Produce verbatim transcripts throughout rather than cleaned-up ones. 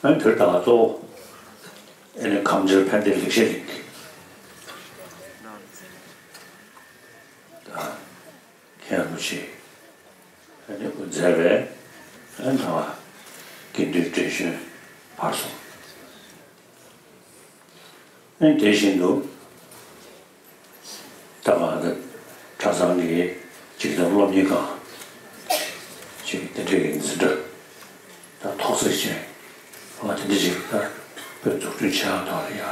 ཨ་ནི་དེར་ད་ག་གཙོ་བོ་ཨ་ནི་ཁམས་སྦྱོར་ཕན་བདེ་ལེགས་བཤད་གླིང་གི་ད་མཁན་རིན་པོ་ཆེ་ཨ་ནི་སྐུ་མཛད་པའི་ཨ་ནི་ད་ག་དགེ་འདུན་བགྲེས་གཞོན་བར་གསུམ། ཨ་ནི་དེ་བཞིན་དུ་ད་ག་ད་གྲྭ་ཚང་གི་ཅིག་ད་སློབ་གཉེར་ཁང་ཅིག་དེ་འདྲའི་གི་འཛིན་གྲྭ་ད་ཐོག་བརྩེགས་ཅན་ཨ་དེ་འདྲ་ཅིག་ད་དཔེ་འཛུགས་སྐྲུན་བྱེད་ཡག་ཐོག་ལ་ཡ་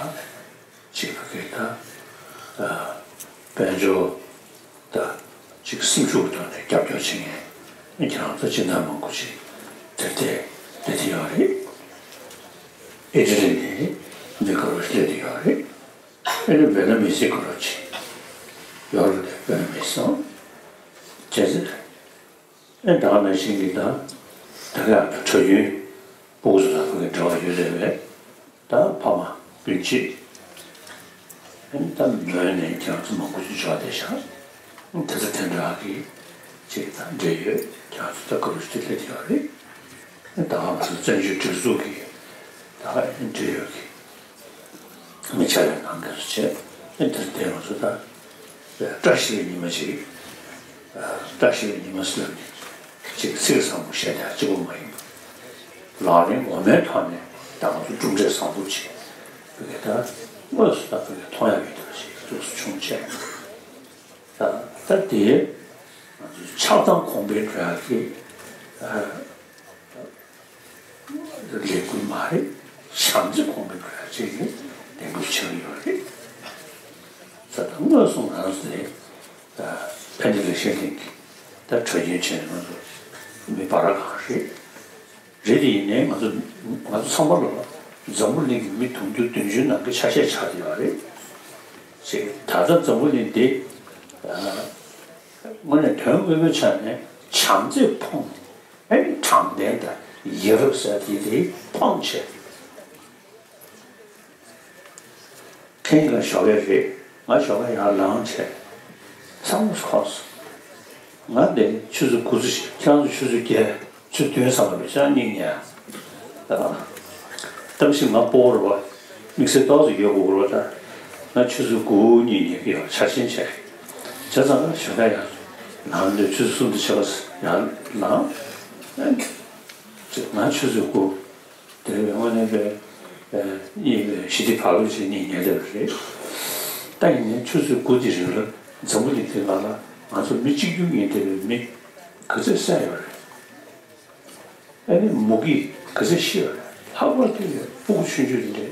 ཅིག་གི་ད་དཔལ་འབྱོར་ད་ཅིག་སེམས་ཤུགས་ཐོག་ནས་རྒྱབ་སྐྱོར་བྱེད་མཁན་ཁྱེད་རང་ཚོ་སྤྱི་བཏང་མང་པོ་ཅིག་དེར་དེ་དེ་དེ་ཡོད་རེད། ཨི་ཊ་ལི་ནས་མི་དཀར་པོ་སླེབས་དེ་ཡོད་རེད། ཨེ་ནི་བེད་ན་མི་སི་གོ་རོ་ཆེ། ཡོ་རོབ་ནས་བེད་ན་མི་སི་སོང་། བྱས་ཙང་། ཨེ་ད་ག་ནང་བཞིན་གྱི་ད་ད་ག་ཡང་ད་གྲྭ་རྒྱུན་སྤུ་གུ་ཚོ་དང་ཕ་གི་འབྲེལ་བ་ཡོད་རེད་པས། ད་ཕ་མ་སྤུན་མཆེད། ཨེ་ད་མོན་ནས་ཁྱེད་རང་ཚོ་མང་པོ་ཞིག་འབྱོར་བསྡད་ཤག་དེ་ཚོ་དེ་འདྲ་གི་ཅིག་ད་འབྲེལ་ཡོད། ཁྱེད་རང་ཚོ་ད་ག་རུ་ཅིག་སླེབས་ཡོད་རེད། ད་ང་ཚོ་བཙན་བྱོལ་སྒྲིག་འཛུགས་ཀྱི་ད་འབྲེལ་ཡོད་ཀྱི་མི་ཆ་ལས་ནང་འགལ་བྱས་ཨེ་འདིར་བསྡད་ང་ཚོ་ད་བཀྲ་ཤིས་པའི་ཉི་མ་ཅིག་བཀྲ་ཤིས་པའི་ཉི་མ་ཟེར་ནས་ཅིག་ཚིག་བཟང་པོ་བཤད་ཡག་གཅིག་པོ་མ་ཡིན་པ། ལག་ལེན་ངོ་མའི་ཐོག་ནས་ད་ང་ཚོ་གྲུབ་འབྲས་བཟང་པོ་ཅིག་བོད་ཀྱི་ད་དངོས་སུ་ད་བོད་ཀྱི་མཐོང་ཡག་ཡོད་པ་ཞིག་ཐུགས་སུ་ཆུང་བྱས། ད་ད་དེ་ང་ཚོ་ཆགས་སྡང་གོང་འཕེལ་འགྲོ་ཡག་གི་ལས་འགུལ་མ་རེད། བྱམས་བརྩེ་གོང་འཕེལ་འགྲོ་ཡག་ཅིག་གི་ལས་འགུལ་ཆགས་ཀྱི་ཡོད་རེད། ད་ད་དངོས་སུ་ང་རང་ཚོ་དེ་ཕན་བདེ་ལེགས་བཤད་གླིང་གི་ད་གྲྭ་རྒྱུན་བྱས་ནས་ང་ཚོ་མི་བར་གང་རེད། རེད་དེ་ཡིན་ནའི་ང་ཚོ་ང་ཚོ་ཚང་མ་ལ་འཛམ་བུ་གླིང་གི་མི་དུང་ཕྱུར་བདུན་ཅུ་ནང་གི་ཆ་ཤས་ཆགས་བསྡད་ཡོད་རེད། ཅེས་ད་ལྟ་འཛམ་བུ་གླིང་འདི་དངོས་གནས་དོན་དངོས་པོའི་ཆ་ནས་བྱམས་བརྩེས་ཕོངས་ནས་ཨེ་དྲང་བདེན་དང་ཡ་རབས་ཟེར་དེ་དེ་ཕོངས་བྱས། ཁེངས་ཀ་ཞོགས་ཀས་རེད། ང་ཞོགས་ཀས་ཡར་ལངས་བྱས། ཚང་མ་ཁོག་སོང་། ང་འདི་ཆུ་ཚོད་དགུ་ཚོད་ཤིག་ཁྱེད་རང་ཚོ་ཆུ་ཚོད་བརྒྱད་ཆུ་བདུན་ཙམ་ལ་མི་ཤང་གཉིད་ཉལ། གཏམ་ཤི་ང་སྤོ་བོར་བ་དམིགས་བསལ་ཏོག་ཙམ་ཡོད་དགོས་རོགས་ད། ང་ཆུ་ཚོད་དགུ་གཉིད་ཉལ་གི་ཡོད་ཆར་ཆེན་བྱས། བྱས་ཙང་ང་ཞོགས་ཀས་ཡར་ལངས་འདོད་ཆུ་ཚོད་གསུམ་དུ་ཆགས་ཡར་ལངས། ང་ཆུ་ཚོད་དགུ། དེ་བས་དངོས་གནས་པའི་གཉིད་ཞི་བདེ་བག་ལེབ་ཅིག་གཉིད་ཉལ་བསྡད་པ་རེད། ད་ཡིན་ནའི་ཆུ་ཚོད་དགུ་དེ་རིང་ལ་འཛམ་བུ་གླིང་འདི་ནང་ལ་ང་ཚོ་མི་གཅིག་གྱུར་ཡིན་བསྡད་པའི་མི་ག་ཚོད་བསད་ཡོད་རེད། ཨ་ནི་མུ་གེས་ག་ཚོད་ཤི་ཡོད་རེད། ལྷག་པར་དུ་ཡང་སྤུ་གུ་ཆུང་ཆུང་དེ་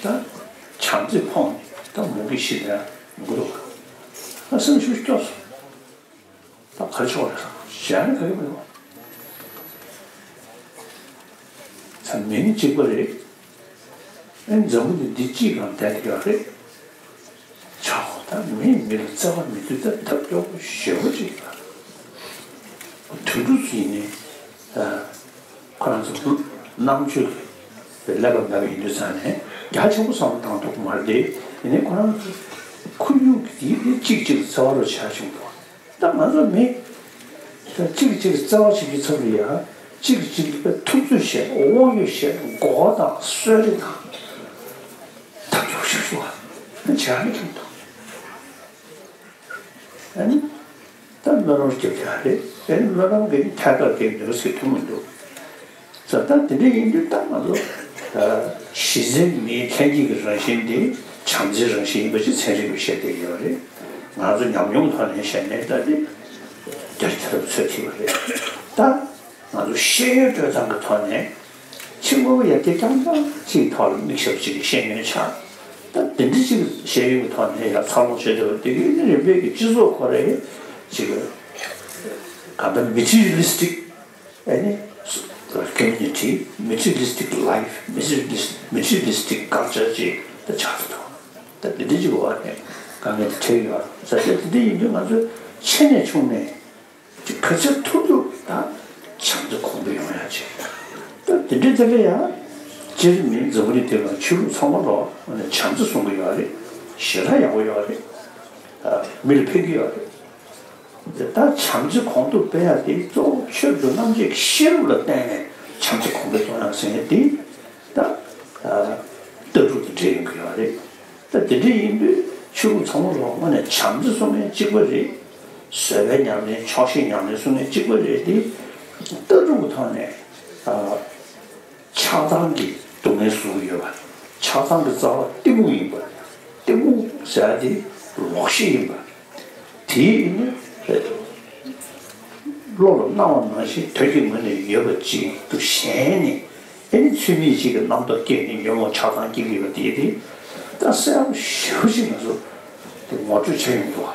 འདྲས་ད་བྱམས་བརྩེས་ཕོངས་ནས་ད་མུ་གེས་ཤི་ན་ཡང་མི་འདུག་ད་སེམས་ཤུགས་སྐྱོ་སོང་། ད་ག་རེ་ཆོག་རེད་ཟེར་ན་གཞན་ག་གེ་མི་འདུག་ཚང་མ་མི་གཅིག་པ་རེད། ཨེ་འཛམ་བུ་གླིང་འདི་གཅིག་གང་བསྡད་ཀྱི་ཡོད་རེད། ཆོག་ད་མིས་མི་ལ་བརྩེ་བ་མི་མཐུན་ད་ཐབས་སྐྱོ་པོ་ཞེ་པོ་ཅིག་ཡོད་རེད། དུད་འགྲོ་ཚོ་ཡིན་ནའི་ད་ཁོ་རང་ཚོ་རྣམ་དཔྱོད་ཀྱི་ཀླད་པ་མེད་པ་ཡིན་དུས་ཙང་ནས་རྒྱ་ཆེན་པོ་བསམ་བློ་བཏང་ཐུབ་ཀྱི་མ་རེད་དེ། ཡིན་ནའི་ཁོ་རང་ཚོ་ཁོར་ཡུག་གི་དེ་གཅིག་གཅིག་ལ་བརྩེ་བ་རུ་བྱ་བྱུང་འདུག་ད་ང་ཚོ་མི་ད་གཅིག་གིས་གཅིག་ལ་བརྩེ་བ་བྱེད་རྒྱུའི་ཚབ་ལ་ཡ་གཅིག་གིས་གཅིག་ལ་ཐུབ་ཚོད་བྱས་དབང་ཡོད་བྱས་མགོ་སྐོར་དང་གསོད་རེས་དང་ཐབས་སྐྱོ་ཤོས་ཤོས་བྱས་ནས་ཁྱོད་ད་ཨ་ནི་ད་སྨོན་ལམ་རྒྱབ་ཡ་རེད། ཨ་ནི་སྨོན་ལམ་གྱི་ཐད་ཀར་གྱི་འདོད་སྲེད་ཐུབ་མི་འདུག་ད་ལྟ་དེ་འདྲ་ཡིན་དུས་ད་ང་ཚོ་གཞི་རྩའི་མིའི་ལྷན་སྐྱེས་ཀྱི་རང་བཞིན་དེ་བྱམས་བརྩེའི་རང་བཞིན་ཡིན་པ་ཅིག་ཚན་རིག་པས་བཤད་བསྡད་ཡོད་རེད། ང་ཚོ་ཉམས་མྱོང་ཐོག་ནས་བཤད་ནས་ད་དེ་དེར་ཐེ་རབ་ཚོད་ཐིག་པ་རེད། ད་ང་ཚོ་ཤེས་ཡོན་སྤྲོད་སྟངས་ཀྱི་ཐོག་ནས་ཕྱི་དངོས་པོ་ཡར་རྒྱས་རྐྱང་རྐྱང་ཅིག་ཐོག་ལ་དམིགས་བསལ་ཅིག་གི་ཤེས་ཡོན་ཆགས། ད་དེ་འདྲ་ཅིག་ཤེས་ཡོན་གྱི་ཐོག་ནས་ཡར་འཚར་ལོངས་བྱས་བསྡད་པ་དེ་གིས་རིམ་པས་ཀྱི་སྤྱི་ཚོགས་ཁོ་རའི་ཅིག་གང་ལྟར་མེ་ཊི་རི་ཡལ་ལི་སི་ཊིག་ཨ་ནི་ཀོ་མུ་ནི་ཊི་མེ་ཊི་རི་ཡལ་ལི་སི་ཊིག་ལའིཕ་མེ་ཊི་རི་ཡལ་ལི་སི་མེ་ཊི་རི་ཡལ་ལི་སི་ཊིག་ཀལ་ཅར་ཅིག་ད་ཆགས་ཐུབ། ད་དེ་འདྲ་ཅིག་འོག་ནས་དཀའ་ངལ་དེ་འཕྲད་ཡོད་ཟེར་ཏེ། དེ་འདྲ་ཡིན་དུས་ང་ཚོས་ཆེ་ནས་ཆུང་ནས་ཅིག་ག་ཚོད་ཐུབ་ཐུབ་ད་བྱམས་བརྩེ་གོང་འཕེལ་ཡོང་ཡ་ཅིག་ད་དེ་འདྲའི་ཐད་ལ་ཡང་སྤྱིར་མི་འཛམ་བུ་གླིང་འདི་ལ་ཆོས་ལུགས་ཚང་མ་ལ་བྱམས་བརྩེ་གསུང་གི་ཡོད་རེད། ཞེ་དྲག་ཡག་པོ་ཡོད་རེད། མི་ལ་ཕན་གྱི་ཡོད་རེད། ད་བྱམས་བརྩེ་གོང་དུ་སྤེལ་ཡ་དེ་གཙོ་བོ་ཆོས་དང་རྣམ་འབྱེད་ཀྱི་ཤེས་རབ་ལ་བརྟེན་ནས་བྱམས་བརྩེ་གོང་འཕེལ་གཏོང་ཡ་ཟེར་ཡ་དེ་ ད་ལྟ་གྲུབ་དང་འབྲེལ་ཡོང་གི་ཡོད་རེད། ད་དེ་འདྲ་ཡིན་དུས་ཆོས་ལུགས་ཚང་མ་ལོག་དངོས་གནས་བྱམས་བརྩེ་གསུང་མཁན་གཅིག་པ་རེད། བཟོད་པའི་ཉམས་ལེན་ཆོག་ཤེས་ཉམས་ལེན་གསུང་མཁན་གཅིག་པ་རེད་དེ། ལྟ་གྲུབ་ཀྱི་ཐོག་ནས་ཆགས་སྡང་གི་སྡུག་བསྔལ་བཟོ་གི་ཡོད་པ། ཆགས་སྡང་གི་རྩ་བ་གཏི་མུག་ཡིན་པ། གཏི་མུག་ཟེར་དེ་ལོག་ཤེས་ཡིན་པ། དེའི་ནི་བློ་ལ་སྣང་བ་ནང་བཞིན་དོན་གྱི་ངོས་ནས་ཡོད་པ་ཅིག་ཏུ་ཞེན་ནས། ཨེ་ནི་ཚུལ་མིན་ཅིག་གི་རྣམ་རྟོག་སྐྱེས་ནས་ཉོན་མོངས་ཆགས་སྡང་སྐྱེ་གི་ཡོད་པ་དེ་དེ་ད་གསལ་པོ་ཞེ་པོ་ཅིག་ང་ཚོ་དེ་ངོ་སྤྲོད་བྱེད་ཡོང་འདུག་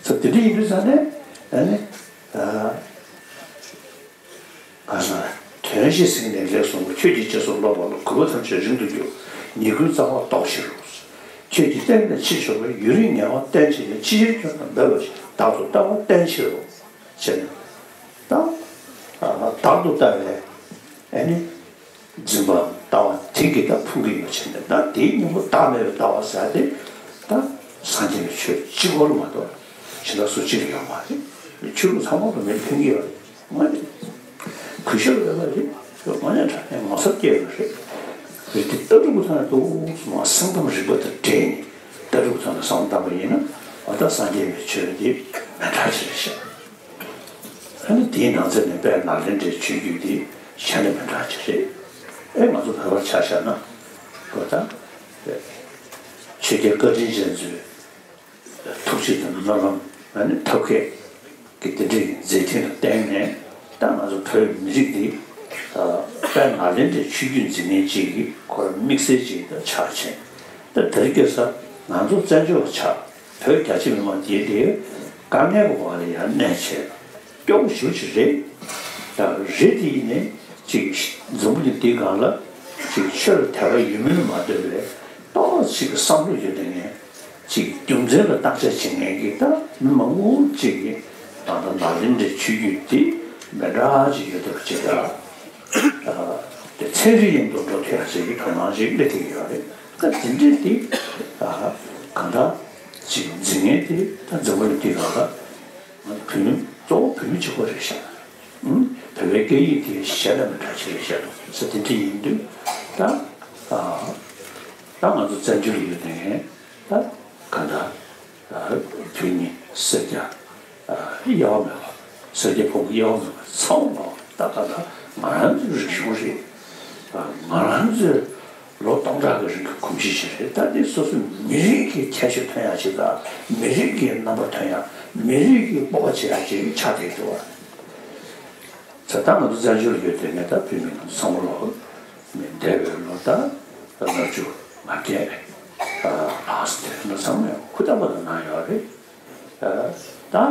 ད་དེ་འདྲ་ཡིན་དུས་ཙང་ནས་ཨེ་ནི། ག་ཟེར། དོན་ཞེས་ཟིན་ནས་ལེགས་གསུངས་པ། ཁྱོད་ཀྱི་རྗེས་སུ་སློབ་པ་ལ། གུས་པ་ཐམས་ཅད་རིང་དུ་འགྱུར། ཉེས་ཀུན་རྩ་བ་ཟློག་ཕྱིར་རོ། ཁྱོད་ཀྱིས་བསྟན་པའི་ཕྱིར་ཕྱོགས་པའི། ཡུན་རིང་ངལ་བ་བསྟེན་བྱས་ནས། ཕྱི་ཕྱིར་ཁྱོད་དང་འབད་པར་བྱ། བདག་ཏུ་ལྟ་བ་བསྟེན་ཕྱིར་རོ། ཞེས་ནས། ད་བདག་ཏུ་ལྟ་བའི་ཨེ་ནི་འཛིན་པ་ལྟ་བ་དེ་གིས་ད་ཕུང་གི་ཡོད་བྱས་ནས། ད་དེའི་སྙིང་པོ་བདག་མེད་པའི་ལྟ་བ་ཟེར་ཏེ། ད་སངས་རྒྱས་པའི་ཆོས་གཅིག་པོར་མ་གཏོགས་གཞན་དག་སུ་གཅིག་ཡོད་མ་རེད། ཆོས་ལུགས་ཚང་མ་ལ་མེད་ཕན་གྱི་ཡོད་རེད། ང་ནི་གུས་ཞབས་ཡོད་པ་རེད། ང་ནི་དྲང་ནས་ངོ་ཚ་སྐྱེ་ཡོད་རེད། རེད་དེ་ལྟ་གྲུབ་ཀྱི་ཐོག་ནས་ཏོག་ཙམ་སེམས་ཁམས་རིག་པ་དང་འབྲེལ་ནས་ལྟ་གྲུབ་ཀྱི་ཐོག་ནས་བསམ་བློ་བཏང་པ་ཡིན་ན། འོ་ད་སངས་རྒྱས་པའི་ཆོས་འདི་མི་འདྲ་ཅིག་རེད་ཤག་ཨ་ནི་དེའི་ནང་ཚན་ནས་དཔལ་ནཱ་ལེནྡྲའི་ཆོས་བརྒྱུད་འདི་གཞན་ལས་མི་འདྲ་ཅིག་རེད། ཨེ་ང་ཚོ་བོད་པར་ཆ་བཞག་ན། འོ་ད་ཆོས་རྒྱལ་བཀའ་དྲིན་ཅན་ཚོའི་ཐུགས་རྗེ་དང་སྨོན་ལམ། ཨ་ནི་ཐབས་མཁས་ཀྱི་དེ་འདྲའི་མཛད་འཕྲིན་ལ་བརྟེན་ནས། ད་ང་ཚོ་བོད་མི་རིགས་འདི་དཔལ་ནཱ་ལེནྡྲའི་ཆོས་བརྒྱུད་འཛིན་མཁན་ཅིག་གི་ཁོ་རང་དམིགས་བསལ་ཅིག་ད་ཆགས་ཕྱིན། ད་དེ་རིང་ཁ་སང་ང་ཚོ་བཙན་བྱོལ་བ་ཆགས། བོད་རྒྱ་ཆེ་མི་མང་དེ་དེ་དཀའ་ངལ་གྱི་འོག་ལ་ཡར་གནས་བྱས། སྐྱོ་པོ་ཞེ་པོ་ཅིག་རེད། ད་རེད་དེ་ཡིན་ནའི་ཅིག་འཛམ་བུ་གླིང་འདིའི་སྒང་ལ་ཅིག་ཆོས་ལ་དད་པ་ཡོད་མིན་ལ་མ་ལྟོས་པའི་ཏོག་ཙམ་ཅིག་བསམ་བློ་ཡོད་མཁན། ཅིག་རྒྱུ་མཚན་ལ་བརྟག་དཔྱད་བྱེད་མཁན་གྱི་ད་མི་མང་པོ་ཅིག་གིས་ད་ལྟ་ནཱ་ལེནྡྲའི་ཆོས་བརྒྱུད་འདི་མི་འདྲ་ཅིག་ཡོད་བསྡད་པ་ཅིག་ལ། དེ་ཚན་རིག་མཉམ་དུ་འགྲོ་ཐུབ་ཡ་ཅིག་གི་དོ་སྣང་ཅིག་སླེབས་བསྡད་ཀྱི་ཡོད་རེད། ད་དེ་འདྲའི་དེ་གང་ལྟར་ཅིག་འཛིན་མཁན་དེ་ད་འཛམ་བུ་གླིང་འདི་སྒང་ལ་བོད་མི་གཙོ་བོ་བོད་མི་གཅིག་པ་རེད་ཤག་ཨུམ། བོད་པའི་སྐད་ཡིག་དེ་གཞན་དང་མི་འདྲ་ཅིག་རེད་ཤག་ཟེར། དེ་འདྲ་ཡིན་དུས་ད་ད་ང་ཚོ་བཙན་བྱོལ་ལ་ཡོད་མཁན་ད་གང་ལྟར་བོད་མི་སེར་སྐྱ་དབྱེ་བ་མེད་པ། སེར་སྐྱ་ཕོ་མོ་དབྱེ་བ་མེད་པ་ཚང་མ་ད་གང་ལྟར་ང་རང་ཚོའི་རིག་གཞུང་རེད། ང་རང་ཚོའི་ལོ་སྟོང་ཕྲག་གི་རིང་གི་གོམས་གཤིས་ཤིག་རེད། ད་འདི་སོ་སོའི་མི་རིགས་ཀྱི་ཁྱད་ཆོས་ཐོན་ཡག་ཅིག་དང་། མི་རིགས་ཀྱི་རྣམ་པ་ཐོན་ཡག་མི་རིགས་ཀྱི་སྤོབས་པ་བྱེད་ཡག་ཅིག་ཆགས་བསྡད་འདུག་བ། ད་ལྟ་ང་ཚོ་བཙན་བྱོལ་ལ་ཡོད་དུས་ངས་ད་བོད་མི་ང་ཚོ་ཚང་མ་ལོ་མི་འདས་པའི་ལོ་ད་ལྔ་བཅུ་ང་བརྒྱད་ལྷག་ཙམ་དེ་ལ་ཚང་མས་ཧུར་ཐག་པ་དང་གནང་ཡོད་རེད། ད་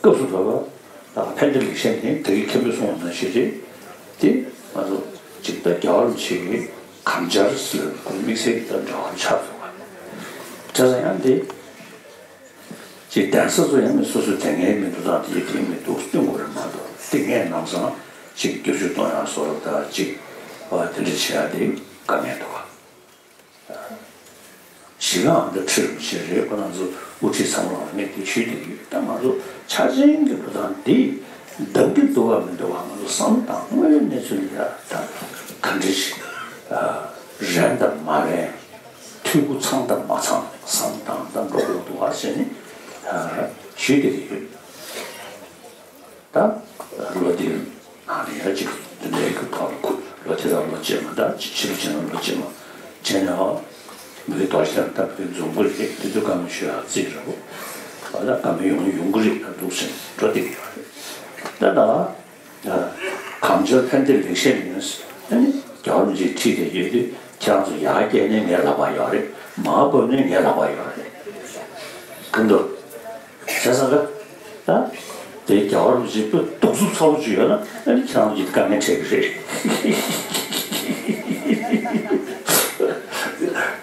སྐབས་སུ་བབས་པ་ད་ཕན་བདེ་ལེགས་བཤད་ནི་ད་གིན་མཁན་པོས་གསུངས་པ་ནང་བཞིན་རེད། དེ་ང་ཚོ་ཅིག་ད་རྒྱལ་བ་རིན་པོ་ཆེ་གི་གང་སྦྱར་ཟེར་བའི་སྐོར་དམིགས་བསལ་གྱི་ད་འབྲེལ་བ་ཆགས་འདུག་བ། བྱས་ཙང་ཡང་དེ་ཅིག་གདན་ས་ཚོ་ཡང་ནི་སོ་སོའི་དེ་སྔའི་མི་འདུག་དང་དེའི་དེའི་མི་འདུག་སྟོན་དགོས་རེད་མ་གཏོགས། དེ་སྔའི་ནང་སང་ཅིག་བསྒྱུར་བཅོས་གཏོང་ཡག་བཟོ་འདྲ་ད་ཅིག་བ་དེ་འདྲ་བྱེད་ཡག་དེ་དཀའ་ངལ་འདུག་བ། གཞིས་ཀ་ཨ་མདོ་ཁྲི་རིན་པོ་ཆེ་རེད། ཁོ་རང་ཚོ་དབུ་ཁྲིད་ཚང་མ་ལ་ངས་དེ་ཞུས་བསྡད་ཀྱི་ཡོད། ད་ང་ཚོ་འཆར་ཅན་གྱི་འགྲོ་སྟངས་འདི་འདང་གི་འདུག་ག་མི་འདུག་ག་ང་ཚོ་བསམ་བློ་བཏང་། དངོས་ཡོད་གནས་ཚུལ་ལ་ཡ་ད་ག་འདྲ་ཞིག་རན་དང་མ་རན། འཐུས་སྒོ་ཚང་དང་མ་ཚང་བསམ་བཏང་། ད་འགྲོ་དགོས་འདུག་ག་ཟེར་ནས་ཞུས་བསྡད་ཀྱི་ཡོད། ད་ལོ་འདིར་ནང་ལ་ཡ་གཅིག་འདི་འདྲའི་གི་བར་ལ་ཁུ་ལོ་དེ་དང་ལོ་རྗེས་མ་ད་ཕྱི་ཕྱི་ལོ་རྗེས་ན་ལོ་རྗེས་མ་བྱས་ནས་ཨ་མི་གི་དོ་ཤལ་ད་བོད་འཛོམས་གི་རེད། དེ་ཚོ་བཀའ་མོལ་ཞུ་ཡག་རྩིས་རེད་བོ། ཨ་ད་བཀའ་མོལ་ཡོང་ཡོང་གི་རེད། ད་འདུག་སེ་འགྲོ་བསྡད་ཀྱི་ཡོད་རེད། ད་ད་གང་བྱུང་ཕན་བདེ་ལེགས་བཤད་ཡིན། ཨ་ནི་རྒྱལ་བ་རིན་པོ་ཆེ་ཁྲིད་དེ་ཡོད་དུས་ཁྱེད་རང་ཚོ་ཡར་བསྐྱལ་ནས་ངའི་ལག་པར་ཡོད་རེད། མར་བབས་ནས་ངའི་ལག་པར་ཡོད་རེད། གང་འདུག་བྱས་ཙང་ཀ་ད་དེ་རྒྱལ་བ་རིན་པོ་ཆེ་སྤུ་གདུག་རྩུབ་ཚ་བོ་ཅིག་ཡོད་ན། ཨ་ནི་ཁྱེད་རང་ཚོ་དཀའ་ངལ་འཕྲད་ཀྱི་རེད།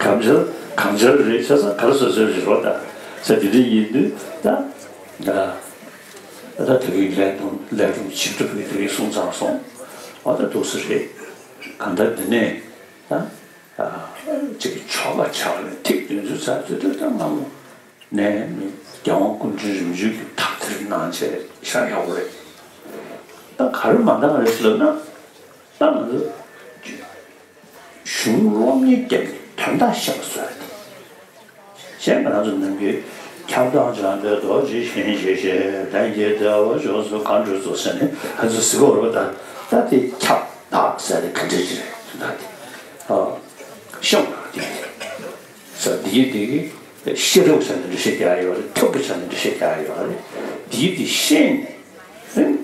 གང་ཅར་གང་ཅར་རེད། བྱས་ཙང་ག་རེ་བཟོ་བཟོས་རེད་རོ། ད་ས་དེ་འདྲ་ཡིན་དུས་ད་ད་ད་དེ་གི་ལས་དང་ལས་དང་ཆིག་སྒྲིལ་གྱི་དེ་གི་སོང་ཙང་སོང་། འོ་ད་འདུག་སེ་རེད། གང་ལྟར་འདི་ནས་ད་ཅིག་ཆོ་ག་ཆགས་ནས་ཐིག་དོན་ཚུལ་ཚར་དུས་ད་ལྟ་སྔ་མོ་ནས་རྒྱལ་དབང་སྐུ་ཕྲེང་རིམ་བྱོན་གྱི་དག་ཐེར་གནང་བྱས་ཤར་ཡག་པོ་རེད། ད་ག་རེ་མ་འདང་རེད་ལབ་ན། ད་ང་ཚོ་ གཞུང་སློབ་གཉེར་བརྒྱབ་ནས་དོན་དག་ཤེས་པ་བཟོ་ཡ་དེ། གཞན་ང་རང་ཚོ་ནམ་རྒྱུན་ཁྱབ་བདག་འཇམ་དཔལ་རྡོ་རྗེ་གཞན་ཞེས་བཤད། ལྷན་སྐྱེས་དལ་བ་མཆོག་སུ་མཁའ་འགྲོས་གཙོ་ཟེར་ནས་ང་ཚོ་ཟེར་གྱི་ཡོད་རེད་པ། ད་ད་དེ་ཁྱབ་བདག་ཟེར་དེ་ག་འདྲ་ཅིག་རེད་ད་དེ། ཨ། ཤོང་དེ་ས་དེ་དེ་ཤེས་རབ་ཟེར་ནས་འགྲེལ་བཤད་རྒྱག་ཡོད་རེད། ཐུབ་པ་ཟེར་ནས་འགྲེལ་བཤད་རྒྱག་ཡོད་རེད། དེ་དེ་ཤེས་ནས།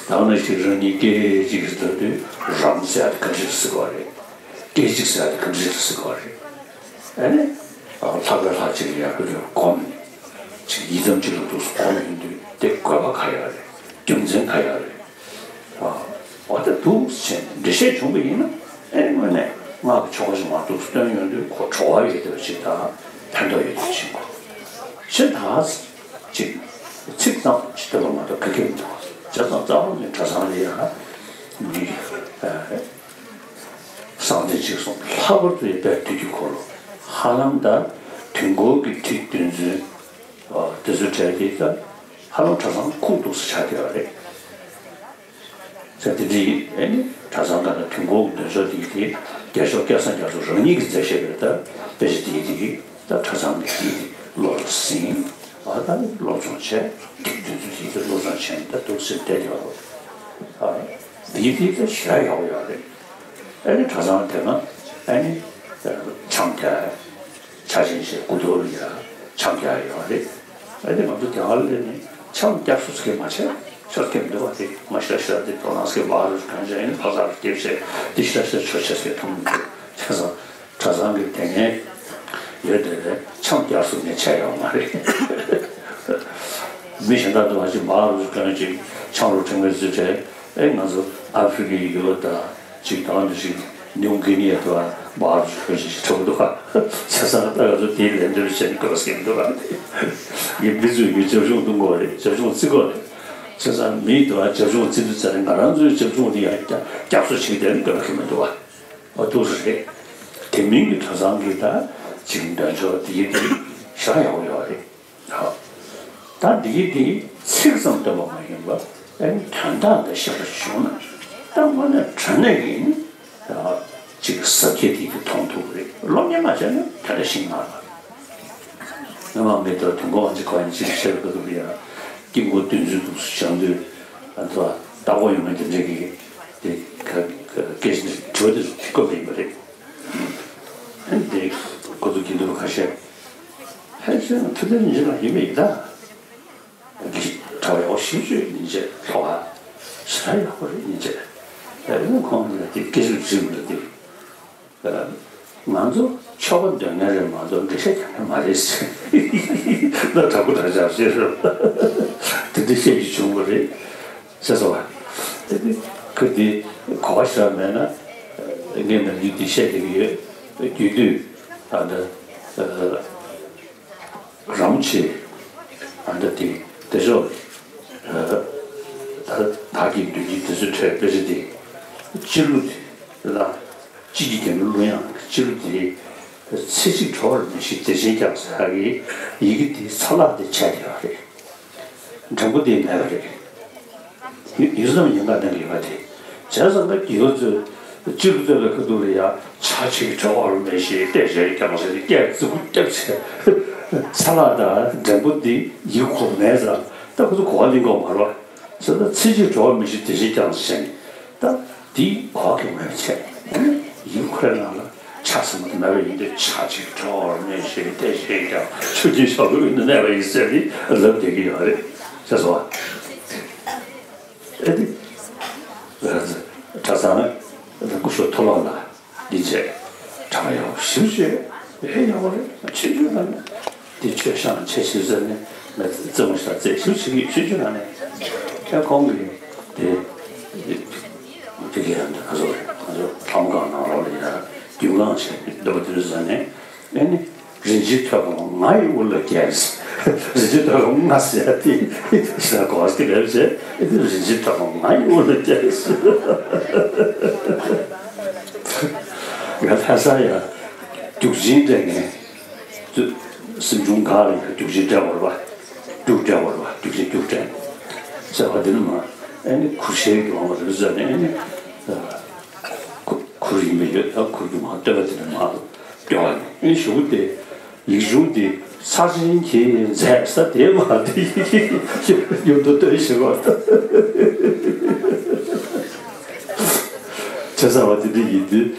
ད་ནི་ཅིག་རང་ཉིད་སྐད་ཅིག་གིས་ལྟ་དུས་རང་ཟེར་ཡ་དེ་ག་འདྲ་ཟེར་གྱི་ཡོད་རེད། སྐད་ཅིག་ཟེར་ཡ་དེ་ག་འདྲ་ཟེར་གྱི་ཡོད་རེད། ཨ་ནི། ལྷག་པའི་ལྷ་གཅིག་ལ་ཡར་བསྐོར་བསྒོམ་ནས། ཅིག་ཡི་དམ་གཅིག་ལ་འདུག་སེ་བསྒོམ་ཡོང་དུས་དེ་དགོས་པ་ག་ཡོད་རེད། རྒྱུ་མཚན་ག་ཡོད་རེད། ཨ། འོ་ད་འདུག་སེ་བྱས་ནས་འགྲེལ་བཤད་བྱུང་བ་ཡིན་ན། ཨེ་དངོས་གནས་སྔགས་ཀྱི་ཆོ་ག་ཞིག་མར་འདུག་སེ་བཏོན་ཡོང་དུས་ཁོ་གྲོགས་པོ་ཡོད་བསྡད་པ་ཅིག་དང་ཕན་ཐོགས་ཡོད་བསྡད་པ་ཅིག་གོ། ཕྱི་དག་ཅིག་ཚིག་ཙམ་ཅིག་བཏོན་པ་མ་གཏོགས་ག་གེ་མི་འདུག་བྱས་ཙང་རྩ་བ་ནས་གྲྭ་ཚང་ལ་ཡང་མི། ཨ། གསང་བདེ་གཅིག་གསུང་ལྷག་པར་དུ་ཡང་དཔལ་དུས་ཀྱི་འཁོར་ལོ། ཧ་ལམ་ད་དུས་འཁོར་གྱི་ཁྲིད་དོན་ཚུལ། ཨ། དེ་ཚོའི་གྲས་དེ་ད་ཧ་ལམ་གྲྭ་ཚང་ཁུངས་གཏུགས་སུ་ཆགས་བསྡད་པ་རེད། ཟེར་དེ་འདྲ་ཡིན། ཨེ་ནི་གྲྭ་ཚང་ག་ན་དུས་འཁོར་གྱི་འདོན་ཆོག་དེ་དེ་རྒྱལ་མཆོག་སྐལ་བཟང་རྒྱ་མཚོ་རང་ཉིད་ཀྱིས་མཛད་བཞག་པའི་ད་དཔེ་ཆ་དེ་དེ་ད་གྲྭ་ཚང་གི་དེ་དེ་བློ་ལ་ཟིན། ཨ། ད་ནི་སློབ་སྦྱོང་བྱས། དེ་དུས་ཚོད་དེ་དེ་སློབ་སྦྱོང་བྱས་ནས་ད་འདུག་སེ་བསྡད་བསྡད་པ་རེད། ཨ། དེ་དེ་ད་ཞེ་དྲག་ཡག་པོ་ཡོད་རེད། ཨེ་ནི་གྲྭ་ཚང་དེ་ན་ཨེ་ནི་འཆམ་རྒྱག་ཆ་ཆེན་ཞིག་དགུ་ཐོག་ལ་ཡ་འཆམ་རྒྱག་ཡོད་རེད། ཨེ་ནི་ང་ཚོ་རྒྱ་གར་ལ་ནི་འཆམ་རྒྱག་ས་ཟེར་མཁན་མ་བྱས། ཆོས་སྐད་མི་འདུག་པ། དེ་མ་ཤ་ཤ་དེ་དོ་སྣང་སྐད་བག་རུ་གང་བྱས་ཡིན་ཕ་ཚར་སྐད་བྱས་དེ་ཤ་ཤ་ཆོས་ཆོས་སྐད་མཐོང་མི་འདུག་བྱས་ཙང་གྲྭ་ཚང་གི་དེ་ངས་ཡོད་དེ་རེད། འཆམ་རྒྱག་ས་ངས་བྱས་ཡོད་མ་རེད། མི་གཞན་དག་ཏུ་བ་ཞིག་བག་རུ་གང་ཅིག་འཆམ་རུ་ཁྲིད་མཁན་ཚོས་བྱས། ཨེ་ང་ཚོ་ཨ་ཧྥེ་རི་ཀའི་ཡུལ་ལ་ད་ཅིག་དང་འདི་ཞིག་ནིའུ་གི་ནི་ཡ་དུ་བ་བག་རུ་ཁྱོད་ཞིག་ཁྲིད་འདུག་ག་བྱས་ཙང་ད་ང་ཚོ་དེའི་ལན་འདེབས་བྱས་ནས་དགོས་སྐད་འདུག་ག་ངས་མི་ཚོས་ངའི་རྒྱབ་ལྗོངས་འདུག་གོ་རེད། རྒྱབ་ལྗོངས་བརྩི་གོ་རེད། བྱས་ཙང་མིའི་དུ་བ་རྒྱབ་ལྗོངས་བརྩི་དུས་ཙ་ནས་ང་རང་ཚོའི་རྒྱབ་ལྗོངས་དེ་ཡང་བསྐྱར་བསྐྱར་གསོ་བྱེད་བསྡད་ན་དགོས་ཀྱི་མི་འདུག་ག་འོ་འདུག་སེ་རེད། དེ་མིན་གྱི་གྲྭ་ཚང་གི་ད་ཅིག་འདོན་ཆོག་དེ་དེ་ཞེ་དྲག་ཡག་པོ་ཡོད་རེད། ད་འདི་གི་འདི་ཚིག་ཙམ་བཏོན་པ་མ་ཡིན་པར་ཨ་ནི་དོན་དག་འདི་ཤེས་པ་བྱུང་ན་ད་དངོས་གནས་དྲང་གནས་ཀྱི་ནི་ཅིག་ཟབ་ཁྱད་དེ་དེ་མཐོང་ཐུབ་ཀྱི་རེད། སློབ་གཉེར་མ་བྱས་ན་དོན་དག་ཤེས་མ་རེད། སྔོན་མ་མི་ལྟར་དུས་འཁོར་དབང་ཆེན་གང་ཡིན་ཅིག་བཤད་པའི་སྐབས་དུ་ཡང་དཀྱིལ་འཁོར་བདུན་ཚོད་འདུག་སེ་བྱང་དུས་ཨ་ཐོ་ལྟ་སྐོར་ཡོང་མཁན་དེ་འདྲས་ཀྱིས་དེ་ག་ག་སྐད་ཆ་དྲི་བ་དེ་ཚོ་དེ་སྐབས་ཡིན་པ་རེད། ཨ་ནི་དེ་ཁོ་ཚོ་དགེ་འདུན་པ་ཁ་ཤས། ཕལ་ཆེར་ཐུབ་བསྟན་ཉིན་བྱེད་ལ་ཡིན་པ་ཡིན་ད། གྲྭ་པ་ཡག་པོ་ཞེ་པོ་ཅིག་ཡིན་ཅེས་ལྷོ་ཁ་ཞེ་དྲག་ཡག་པོ་རེད་ཡིན་ཅེས། ཨ་ནི་ཁོང་ལ་དེ་སྐད་ཆ་དྲིས་པ་རེད་དེ། ང་ཚོ་ཆོ་ག་འདོན་མཁན་རེད་མ་གཏོགས་འགྲེལ་བཤད་རྒྱག་མཁན་མ་རེད་ཟེར། ད་དྲག་པོ་དྲག་ཆགས་ཟེར་རོ། དེ་འདྲ་བཤད་རྒྱུ་བྱུང་བ་རེད། ཟེར་སོང་བ། དེ་དེ་ཁོ་དེ་གོ་བ་ཞིག་མེད་ན་ངས་ནམ་རྒྱུན་དེ་བཤད་བསྡད་ཀྱི་ཡོད། རྒྱུ་དུས་ཨ་ད། རང་ཆེ་ཨ་འདྲ་དེ་དེ་ཤོག་ད་བདག་གིས་འདོད་ཀྱི་དེ་ཚོའི་གྲས་དཔེ་ཆ་དེ་སྤྱི་ལུགས་དེ་ལ་སྤྱི་ཀྱི་རྒྱལ་མོ་གླུ་དབྱངས་སྤྱི་ལུགས་དེ་ཚེ་གཅིག་གྲོགས་ལ་མི་ཤེས་བདེ་ཆེན་རྒྱག་ཟེར་ཡག་གི་ཡི་གེ་དེ་ཚ་ལག་དེ་ཆད་བསྡད་པ་རེད། འགྲེང་བུ་དེ་མེད་པ་རེད། ཡུ་ཡུ་ཙམ་ཡིན་པ་ནང་གི་ཡོད་པ་དེ། བྱས་ཙང་ད་རྒྱལ་པོ་ཚོས་སྤྱི་ལོ་ཚོད་ལ་ཁ་ཐུག་ལ་ཡ་ཆ་ཆེ་གྲོགས་མི་ཤེས་བལྟས་བྱས་ཀྱང་ཟེར་ཏེ་སྐད་ཙི་གུ་བཏབ་བྱས། ཚ་ལག་དང་འགྲེང་བུ་འདི་ཡིག་ཁོ་མེད་ཙང་ད་ཁོ་ཚོ་གོ་བ་ལེན་གོ་མ་རོགས་ཟེར། ད་ཚེ་གཅིག་གྲོགས་མི་ཤེས་བདེ་ཆེན་རྒྱག་ཟེར་ནས་ད་འདི་གོ་བ་གི་མེད་བྱས། ཡིག་ཁོའི་ནང་ལ་ཆ་ཟེར་མ་དེ་མེད་པ་ཡིན་དུས་ཆ་ཆེ་གྲོགས་མི་ཤེས་བདེ་ཆེན་རྒྱག་ཆུ་སྐྱེས་ཤོག་གུའི་ནང་གནས་པ་ཡིན་ཟེར་ནས་ལབ་བསྡད་ཀྱི་ཡོད་རེད་ཟེར་སོང་བ། ཨེ་དེ། གྲྭ་ཚང་ལ་སྐུ་ཞབས་མཐོ་སློབ་ལ་འདི་བྱས། གྲྭ་པ་ཡག་པོ་ཞེ་པོ་ཅིག་ཨེ་ཡག་པོ་རེད། ཆོས་རྒྱུད་ལ་ནི་འདི་ཆོས་ཤང་ཆེ་ཞེ་ཟེར་ནས་ང་རྩེད་མོ་ཞིག་རྩེ་ཞེ་པོ་ཅིག་ཆོས་རྒྱུད་ལ་ནི་ཁྱེད་ཁོང་གིས་དེ་དེ་གའི་ཡང་འདི་ང་ཚོ་ང་ཚོ་ལྷ་མོ་སྒང་ནང་ལོགས་ལ་ཡང་རྒྱུན་གང་བྱས་འདུག་པ་དེ་ཚོ་ཟ་ནས། ཨེ་ནི། རིན་ཆེན་ཐོད་པ་ལྔ་ཡི་དབུ་ལ་རྒྱན། རིན་ཆེན་ཐོད་པ་ལྔ་ཟེར་ཏེ་ཟེར་གོ་ཟེར་གི་རེད་ཟེར། ཨེ་ནི་རིན་ཆེན་ཐོད་པ་ལྔ་ཡི་དབུ་ལ་རྒྱན་ཟེར། ང་ལྷ་ས་ཡ་རྒྱུག་ཆེན་སྤྲད་ངས། སེམས་ཆུང་ག་ལ་ཡ་རྒྱུག་ཆེན་སྤྲད་བར་བ། རྒྱུག་སྤྲད་བར་བ་རྒྱུག་ཆེན་རྒྱུག་སྤྲད། ཟེར་བ་དེ་ནི་མ། ཨེ་ནི་ཁུ་ཤའི་གི་ལོང་བ་རེད་ཟེར་ནས་ཨེ་ནི། ཁུ། བུ་ཡིན་པ་ཡོད། ད་ཁུར་གྱི་མ་སྟོན་པ་དེ་ནས་མ་སྐྱོ་བ་ཡིན། ཨེ་གཞུག་དེ་ཡིག་ཆུང་དེ་ས་ཆེན་གྱི་མཛད་ས་དེ་མ་དེ་ཡུལ་དུ་སྟོན་ཞིག་བ། བྱས་ཙང་བ་དེ་འདྲ་ཡིན་དུས།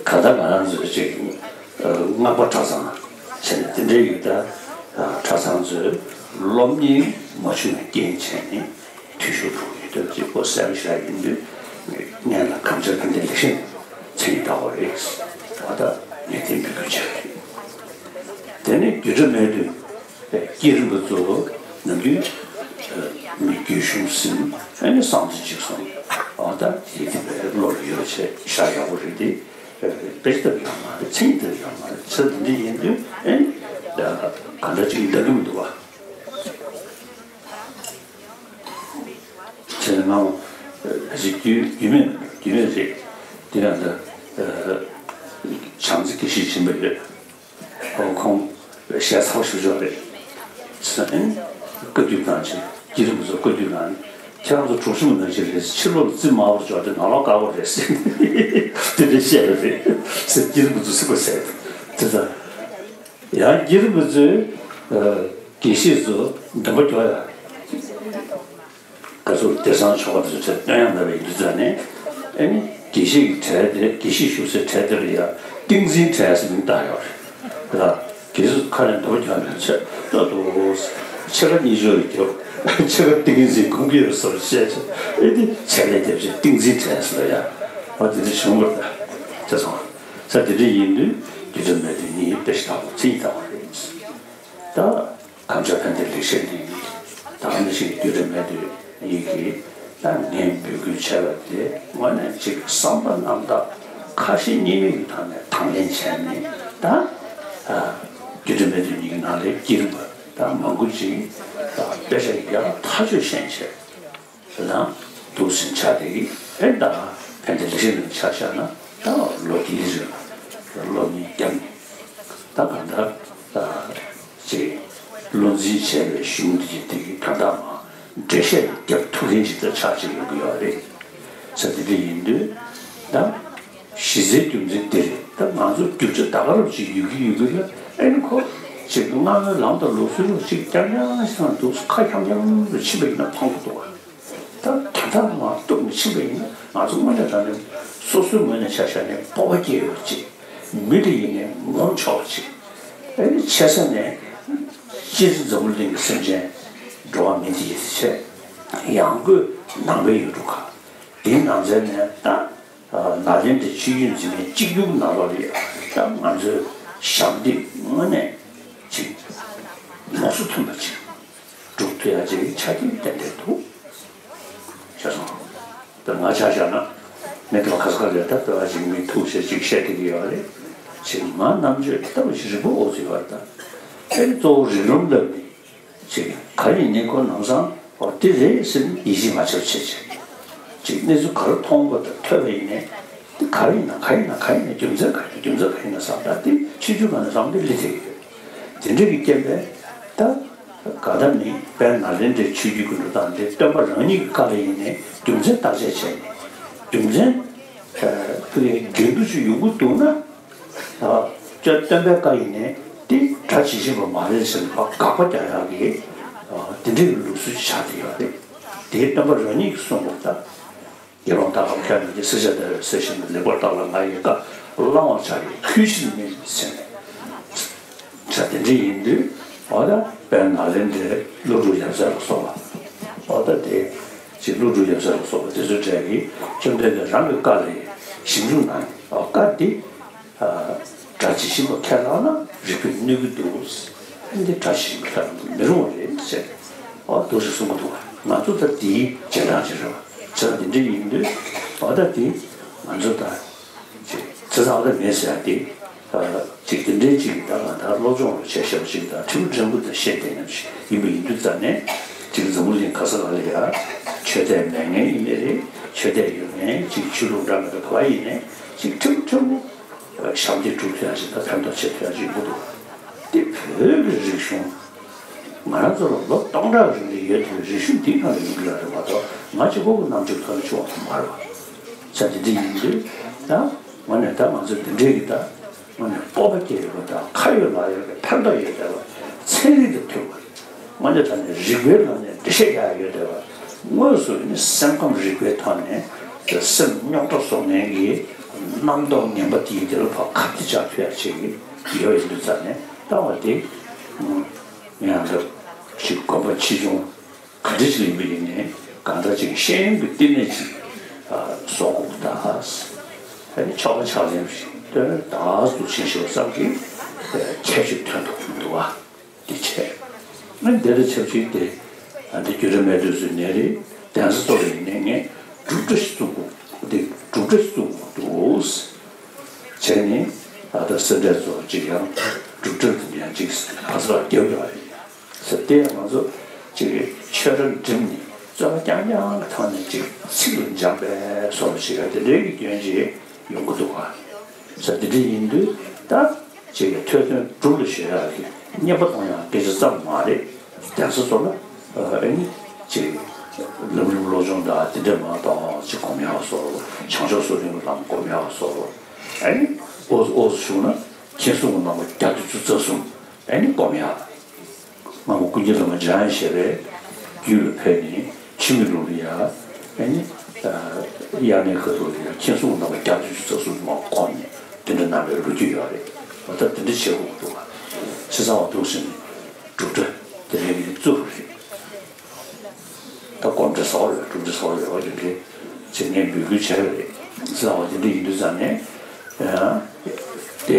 ག་ད་ང་རང་ཚོས་ཅིག་སྔགས་པ་གྲྭ་ཚང་བྱས་ནས་དེ་འདྲའི་ཡུལ་ད་གྲྭ་ཚང་ཚོས་སློབ་གཉེར་མ་བྱུང་བའི་རྐྱེན་བྱས་ནས། འཐུས་ཤོར་འགྲོ་གི་ཡོད་དུས་གཅིག་པོ་གསལ་པོ་ཞིག་ཡིན་དུས། ངས་ལ་གངས་ལྗོངས་ཕན་བདེ་ལེགས་བཤད་མཚན་ཉིད་བཏགས་པ་རེད། ཨ་ད་ངས་དེ་འབོད་སྐུལ་བྱས་པ་རེད། དེ་ནས་རྒྱུད་གྲྭ་སྨད་དུ་བསྐྱེད་རིམ་པ་ཚོ་ནམ་རྒྱུན་མི་རྒྱུད་གཞུང་ཟིན། ཨ་ནི་གསང་འཛིན་གཅིག་སོང་། ཨ་ད་དེ་དེ་བས་བློ་ལ་ཡོད་བྱས་ཤ་ཡག་པོ་རེད་དེ། དཔེ་ལྟ་ཡོད་མ་རེད། མཚན་ཉིད་ལྟ་ཡོད་མ་རེད། ཚེ་འདི་འདྲ་ཡིན་དུས་ཨ་ནི་ག་འདྲ་ཅིག་འདང་གི་མི་འདུག་བ། ཁྱེད་ནང་ཕལ་ཆེར་རྒྱུས་རྒྱུས་མེད་རྒྱུས་མེད་རེད། དེ་ཡང་ད་བྱམས་བརྩེ་དགེ་བཤེས་སྦྱིན་པ་ཡོད། ཁོང་ཞལ་ཚ་པོ་ཞུ་ཆོག་རེད། ཨེ་བཀའ་བརྒྱུད་གནང་ཆེད་བསྐྱེད་རིམ་ཚོ་བཀའ་བརྒྱུད་གནང་། ཁྱེད་རང་ཚོ་གྲུ་གཤོམ་གནང་ཆེད་རེད། ཕྱི་ལོགས་ལ་རྩིབ་དམར་པོར་འཇོག་དེ་ནང་ལོགས་དཀར་པོ་རེད་ཟེར། དེ་འདྲ་བཤད་པ་རེད་ཟེར། བསྐྱེད་རིམ་ཚོ་སྲིད་པ་ཟེར། དེ་ལྟར། ཡང་བསྐྱེད་རིམ་པ་ཚོས་དགེ་བཤེས་ཚོ་འདོན་པ་རྒྱག་ཡ། ག་ཚོད་བདེ་གསང་ཆོ་ག་དེ་ཚོ་བྱས་སྟོན་ཡག་མེད་པ་ཡིན་དུས་ཙང་ནས། ཨེ་ནི་དགེ་བཤེས་ཀྱི་གྲལ་དེ། དགེ་བཤེས་བཞུགས་སའི་གྲལ་དེ་ལ་ཡ་ཏིང་འཛིན་གྲལ་ཟེར་མིང་བཏགས་ཡོད་རེད། ད་དགེ་བཤེས་ཁ་ནས་འདོན་པ་རྒྱག་ནས་ཆེ་ཏོག་ཏོག་ཕྱེད་ཀ་གཉིས་ཆོག་གི་རྒྱབ། ཕྱེད་ཀ་ཏིང་འཛིན་སྒོམ་གྱི་ཡོད་བཟོ་འདྲ་བཤད་བྱས། ཨེ་ནི་ཕྱེད་ཀ་རྒྱབ་བྱས་ཏིང་འཛིན་གྲལ་ཟེར་ལ་ཡ། ཨ་དེ་འདྲ་བྱུང་བ་རེད། ད་ཚེ་སོང་། ས་དེ་འདྲ་ཡིན་དུས་རྒྱུད་གྲྭ་སྨད་དུ་ཉིད་དཔེ་ཞིག་དང་མཚན་ཉིད་བཏགས་པ་རེད། ད་གངས་ལྗོངས་ཕན་བདེ་ལེགས་བཤད་འདི་ཡིན། ད་ག་ནང་བཞིན་རྒྱུད་གྲྭ་སྨད་དུ་ཡིན་གྱི། ད་ངས་འབོད་སྐུལ་བྱས་པ་དེ་དངོས་གནས་ཅིག་བསམ་པ་རྣམ་དག་ཁ་ཞེ་གཉིས་མེད་ཀྱི་ཐོག་ནས་དང་ལེན་བྱས་ནས། ད་རྒྱུད་གྲྭ་སྨད་དུ་ཉིད་ཀྱི་ནང་ལ་བསྐྱེད་རིམ་པ་ད་མང་པོ་ཅིག་ད་དཔེ་ཆ་ཡི་གེ་ཐག་ཆོད་ཤེས་བྱས། དེ་དང་འདུག་ཟིན་ཆ་དེ་གི་ཨེ་ད་ཕན་བདེ་ལེགས་བཤད་ནང་ཆ་བཞག་ན། ད་ལོ་དེའི་རིང་ལ་སློབ་གཉེར་བརྒྱབ་ནས། ད་གང་ལྟར་ཅིག་བློ་འཛིན་བྱས་པའི་གཞུང་དེ་གི་དེ་གི་གང་ལྟར་མ་འགྲེལ་བཤད་རྒྱབ་ཐུབ་མཁན་ཅིག་ད་ཆགས་ཅིག་ཡོང་གི་ཡོད་རེད། ས་དེ་འདྲ་ཡིན་དུས་ད། གཞི་རྩའི་རྒྱུ་མཚན་འདི་རེད། ད་ང་ཚོ་རྒྱུ་ཆ་ད་ག་རང་ཅིག་ཡོད་ཀྱི་ཡོད་ཀྱི་ལ། ཨེ་ནི་ཁོ་ཅིག་སྔ་མོའི་ལམ་དང་ལུགས་སྲོལ་ལ་ཅིག་རྐྱང་རྐྱང་ཞིག་དང་འདུག་ཁ་འཁྱམ་འཁྱམ་དུ་ཕྱིན་པ་ཡིན་ན་ཕངས་པོ་འདུག་བ། ད་ད་ལྟ་མ་གཏུགས་ནས་ཕྱིན་པ་ཡིན་ན། ང་ཚོ་དངོས་གནས་དྲང་གནས་སོ་སོའི་ངོས་ནས་ཆ་བཞག་ནས་སྤོབས་པ་སྐྱེ་ཡོད་ཅིག་མི་དེ་ཡིན་ནས་ངོམ་ཆོག་ཅིག་ཨེ་ནི་ཆེ་ས་ནས་སྤྱིར་འཛམ་བུ་གླིང་གི་སེམས་ཅན་འགྲོ་བ་མི་དེ་ཡི་ཆེད་ཡང་སྒོས་ནང་པའི་ཡུལ་གྲུ་ཁག་དེའི་ནང་ཚན་ནས་ད། ནཱ་ལེནྡྲའི་ཆོས་བརྒྱུད་འཛིན་མཁན་གཅིག་གྱུར་ནང་ལོགས་ལ་ཡང་ད་ང་ཚོའི་ཞབས་འདེགས་དངོས་གནས་ཅིག་མོ་སོ་མཐུན་པ་ཅིག་སྒྲུབ་ཐུབ་ཡག་ཅིག་ཆ་རྐྱེན་ཏན་ཏན་འདུག་ཤེས་སོང་། ད་ང་ཆ་བཞག་ན་མི་དེ་ལ་ག་ས་ག་ལ་ད་ལྟ་བ་ཅིག་མི་ཐུག་བྱས་ཅིག་བཤད་བསྡད་ཀྱི་ཡོད་རེད། ཅིག་ང་རྣམ་དཔྱོད་ལྟ་བུ་ཞིག་རིག་པ་འོ་ཙི་ཡོད་རེད། ད་ཨེ་གཙོ་བོ་རིགས་ལམ་བསླབ་ནས། ཅིག་ག་ཡིན་ནའི་ཁོ་ནམ་སང་འོ་དེ་རེད་ཟེར་ནས་ཡིད་ཆེས་མ་བྱེད་པ་བྱེད་ཅིག་ཅིག་གནས་ཚུལ་ག་རེ་མཐོང་བ་དང་ཐོས་པ་ཡིན་ནའི། དེ་ག་རེ་ཡིན་ན་ག་ཡིན་ན་ག་ཡིན་ན་རྒྱུ་མཚན་ག་ཡིན་ན་རྒྱུ་མཚན་ག་ཡིན་ན་བསམ། ད་དེ་ཆོས་བརྒྱུད་གང་ནས་བསམ་དེ་ལི་དེ་ཡོད། དེ་འདྲ་གི་རྐྱེན་པས་ད་ག་ད་མི་དཔལ་ནཱ་ལེནྡྲའི་ཆོས་བརྒྱུད་ཀྱི་འགྲོ་སྟངས་དེ་སྟོན་པ་རང་ཉིད་ཀྱི་བཀའ་ལ་ཡིན་ནའི་རྒྱུ་མཚན་བརྟག་དཔྱད་བྱས་ནས་རྒྱུ་མཚན་ཕུགས་ཡ་རྒྱུན་དུ་ཅིག་ཡོང་གི་འདུག་ན། ད་ཅོ་སྟོན་པའི་བཀའ་ཡིན་ནའི་དེ་སྒྲ་ཇི་བཞིན་པ་མ་རེད་ཟེར་ནས་ཕར་དགག་པ་རྒྱག་ཡག་གི་དེ་འདྲའི་ལུགས་སྲོལ་ཆགས་བསྡད་ཡོད་རེད། དེའི་སྟོན་པ་རང་ཉིད་ཀྱིས་གསུངས་པ་ད། དགེ་སློང་དག་གམ་མཁས་མི་དེ་སྲིད་ཆ་དེར་ཟེར་བཞིན་དུ་ལེགས་པར་བརྟགས་ལ་ང་ཡི་བཀའ། བླང་བར་བྱ་ཡི་ཁུར་ཕྱིར་མིན་ཟེར་ནས། ཆ་དེ་འདྲ་ཡིན་དུས་འོ་ད་དཔལ་ནཱ་ལེནྡྲའི་ཀླུ་སྒྲུབ་ཡབ་སྲས་ལ་སོགས་པ། འོ་ད་དེ་ཅིག་ཀླུ་སྒྲུབ་ཡབ་སྲས་ལ་སོགས་པ་དེ་ཚོའི་གྲས་ཀྱིས་བཅོམ་ལྡན་འདས་རང་གི་བཀའ་ལ་ཞིབ་འཇུག་གནང་ནས། འོ་བཀའ་འདི་སྒྲ་ཇི་བཞིན་པ་ཁས་བླངས་ན་རིགས་པས་གནོད་ཀྱི་འདུག་འདི་སྒྲ་ཇི་བཞིན་པ་ཁས་བླངས་ན་མི་རུང་བ་རེད་ཟེར། འོ་འདུག་སེ་གསུང་གི་འདུག་མ་གཏོགས་ད་འདིའི་རྗེས་འབྲང་ཅིག་རེད་བ། ཆ་འདི་འདྲ་ཡིན་དུས་འོ་ད་འདི་ང་ཚོ་ད། ཅིག་ཚེ་བཟང་ཨ་ད་མེད་ཟེར་ཡ་དེ། ཅིག་དེ་འདྲའི་ཅིག་ད་ང་ད་སློབ་སྦྱོང་རུ་བྱས་ཤེས་པ་ཅིག་དང་ཕྲན་བུ་ཕྲན་བུ་དང་བཤད་བསྡད་མཁན་ཞིག་ཡིན་པ་ཡིན་དུས་ཙང་ནས། ཅིག་འཛམ་བུ་གླིང་ག་ས་ག་ལ་ཡ་ཆོས་དད་མེད་མཁན་ཡིན་ནའི་རེད། ཆོས་དད་ཡོད་མཁན་ཅིག་ཆོས་ལུགས་འདྲ་མི་འདྲ་ག་བ་ཡིན་ནའི་ཅིག་ཕྲན་བུ་ཕྲན་བུ་ཞབས་འདེགས་སྒྲུབ་ཐུབ་ཡ་ཅིག་དང་ཕན་ཐོགས་བྱེད་ཐུབ་ཡ་ཅིག་ཡོང་གི་འདུག་དེ་བོད་ཀྱི་རིག་གཞུང་། ང་རང་ཚོ་ལ་ལོ་སྟོང་ཕྲག་རིང་ལ་ཡོད་དེ་རིག་གཞུང་འདིའི་ནང་ལ་ཡོང་གི་ཡོད་རེད་མ་གཏོགས་ང་གཅིག་པོ་གི་རྣམ་དཔྱོད་ཐོག་ནས་བྱུང་བ་མ་རེད་བ། བྱས་ ས་དེ་འདྲ་ཡིན་དུས་ད་ངོ་ནས་ད་ང་ཚོ་དེ་འདྲའི་གི་ད་ངོ་ནས་སྤོབས་པ་སྐྱེ་ཡོད་པ་དང་ཁ་ཡོད་ལག་ཡོད་པའི་ཕན་ཐོགས་ཡོད་བསྡད་པ། ཚན་རིག་དང་མཐུན་པ། ངོ་ནས་ད་ནི་རིག་པའི་ལམ་ནས་འགྲེལ་བཤད་རྒྱག་ཡ་ཡོད་བསྡད་པ། དངོས་སུ་ནི་སེམས་ཁམས་རིག་པའི་ཐོག་ནས་སེམས་རྙོག་དྲ་བཟོ་མཁན་གྱི་རྣམ་རྟོག་ངན་པ་དེའི་དེ་ལ་ཕར་ཁ་གཏད་བཅག་ཐུབ་ཡ་བྱེད་ཀྱི་ཡོད་ཡིན་དུས་ཙང་ནས་ད་བ་དེ་ངས་ཨ་འདྲ་ཞིག་གོམ་པ་ཆེ་ཆུང་ག་འདྲ་ཞིག་ཡིན་པ་ཡིན་ནའི་གང་ལྟར་ཅིག་ཤེས་ཡོན་གྱི་བསྟི་གནས་ཅིག་བཟོ་དགོས་ད། ཨ་ནི་ཆོ་ག་ཕྱག་ལེན་ཞིག་སྟོན་ད་འདུག་ཕྱིན་ཞོར་ཙམ་གྱིས་ཁྱད་ཆོས་ཐོན་ཐུབ་མི་འདུག་བ། དེ་བྱས། ཨ་ནི་དེ་དང་ཆབས་ཅིག་དེ་ཨ་འདི་རྒྱུད་གྲྭ་མའི་དུས་སུ་ནས་རེད། གདན་ས་ཚོ་ལ་ཡིན་ནའི་ངས་སྒྲུབ་གྲྭ་ཞིག་བཙུགས་དགོས་འདུག་སྒྲུབ་གྲྭ་ཞིག་བཙུགས་དགོས་འདུག་བྱས་ནས་ཨ་ད་སེ་འབྲས་ཚོ་ཅིག་ཡང་སྒྲུབ་གྲྭ་དེ་ཡང་ཅིག་ཕ་ས་ལ་རྒྱབ་ཡོད་རེད། ཟེར་ཏེ་ང་ཚོ་ཅིག་ཆོས་ར་འགྲིམ་ནས་རྩོད་པ་རྐྱང་རྐྱང་གི་ཐོག་ནས་ཅིག་ཚིག་ལ་འཇམ་པའི་བཟོ་འདྲ་ཞིག་ཡོད་དེ་འདྲའི་གི་སྐྱོན་ཅིག་ཡོང་གི་འདུག་ག་ཟེར་དེ་འདྲ་ཡིན་དུས་ད་ཅིག་ཐོས་དོན་སྒྲུབ་ལ་ཞུ་ཡག་གི་བསྙེན་པ་གཏོང་ཡག་སྐད་ཆ་ཙམ་མ་རེད། གདན་ས་ཚོ་ལ་ཨ་ནི་ཅིག་ལམ་རིམ་བློ་སྦྱོང་དང་དེ་འདྲ་མ་གཏོགས་ཅིག་སྒོམ་ཡག་བཟོ། བྱང་ཆུབ་སོ་བདུན་གྱི་ལམ་སྒོམ་ཡག་བཟོ། ཨ་ནི་འོ་འོ་བྱུང་ན་མཁྱེན་གསུམ་གྱི་རྣམ་པ་བརྒྱ་དང་བཅུ་རྩ་གསུམ་ཨ་ནི་སྒོམ་ཡག་སྔ་མོ་ཀུན་མཁྱེན་བླ་མ་འཇམ་དབྱངས་བཞད་པའི་རྒྱུད་ལ་ཕེབས་ནས་འཆི་མེད་གླིང་ལ་ཡ། ཨ་ནི་དབྱར་གནས་ཁ་ཐུག་ལ་ཡ་མཁྱེན་གསུམ་རྣམ་པ་བརྒྱ་དང་བཅུ་རྩ་གསུམ་མ་གོ་ནས་དེ་འདྲ་གནང་བའི་ལོ་རྒྱུས་ཡོད་རེད། འོ་ད་དེ་འདྲ་བྱེད་དགོས་འདུག་ག་བྱས་ཙང་འོ་འདུག་ཟེར་ནས་སྒྲུབ་གྲྭ་དེ་འདྲའི་གི་བཙུགས་པ་རེད། ད་སྒོམ་གྲྭ་བཟོ་རེད། སྒྲུབ་གྲྭ་བཟོ་རེད། འོ་དེ་འདྲའི་བྱེད་མཁན་འབོད་སྐུལ་བྱས་པ་རེད། བྱས་ཙང་འོ་དེ་འདྲ་ཡིན་དུས་ཙང་ནས་ཡང་དེ་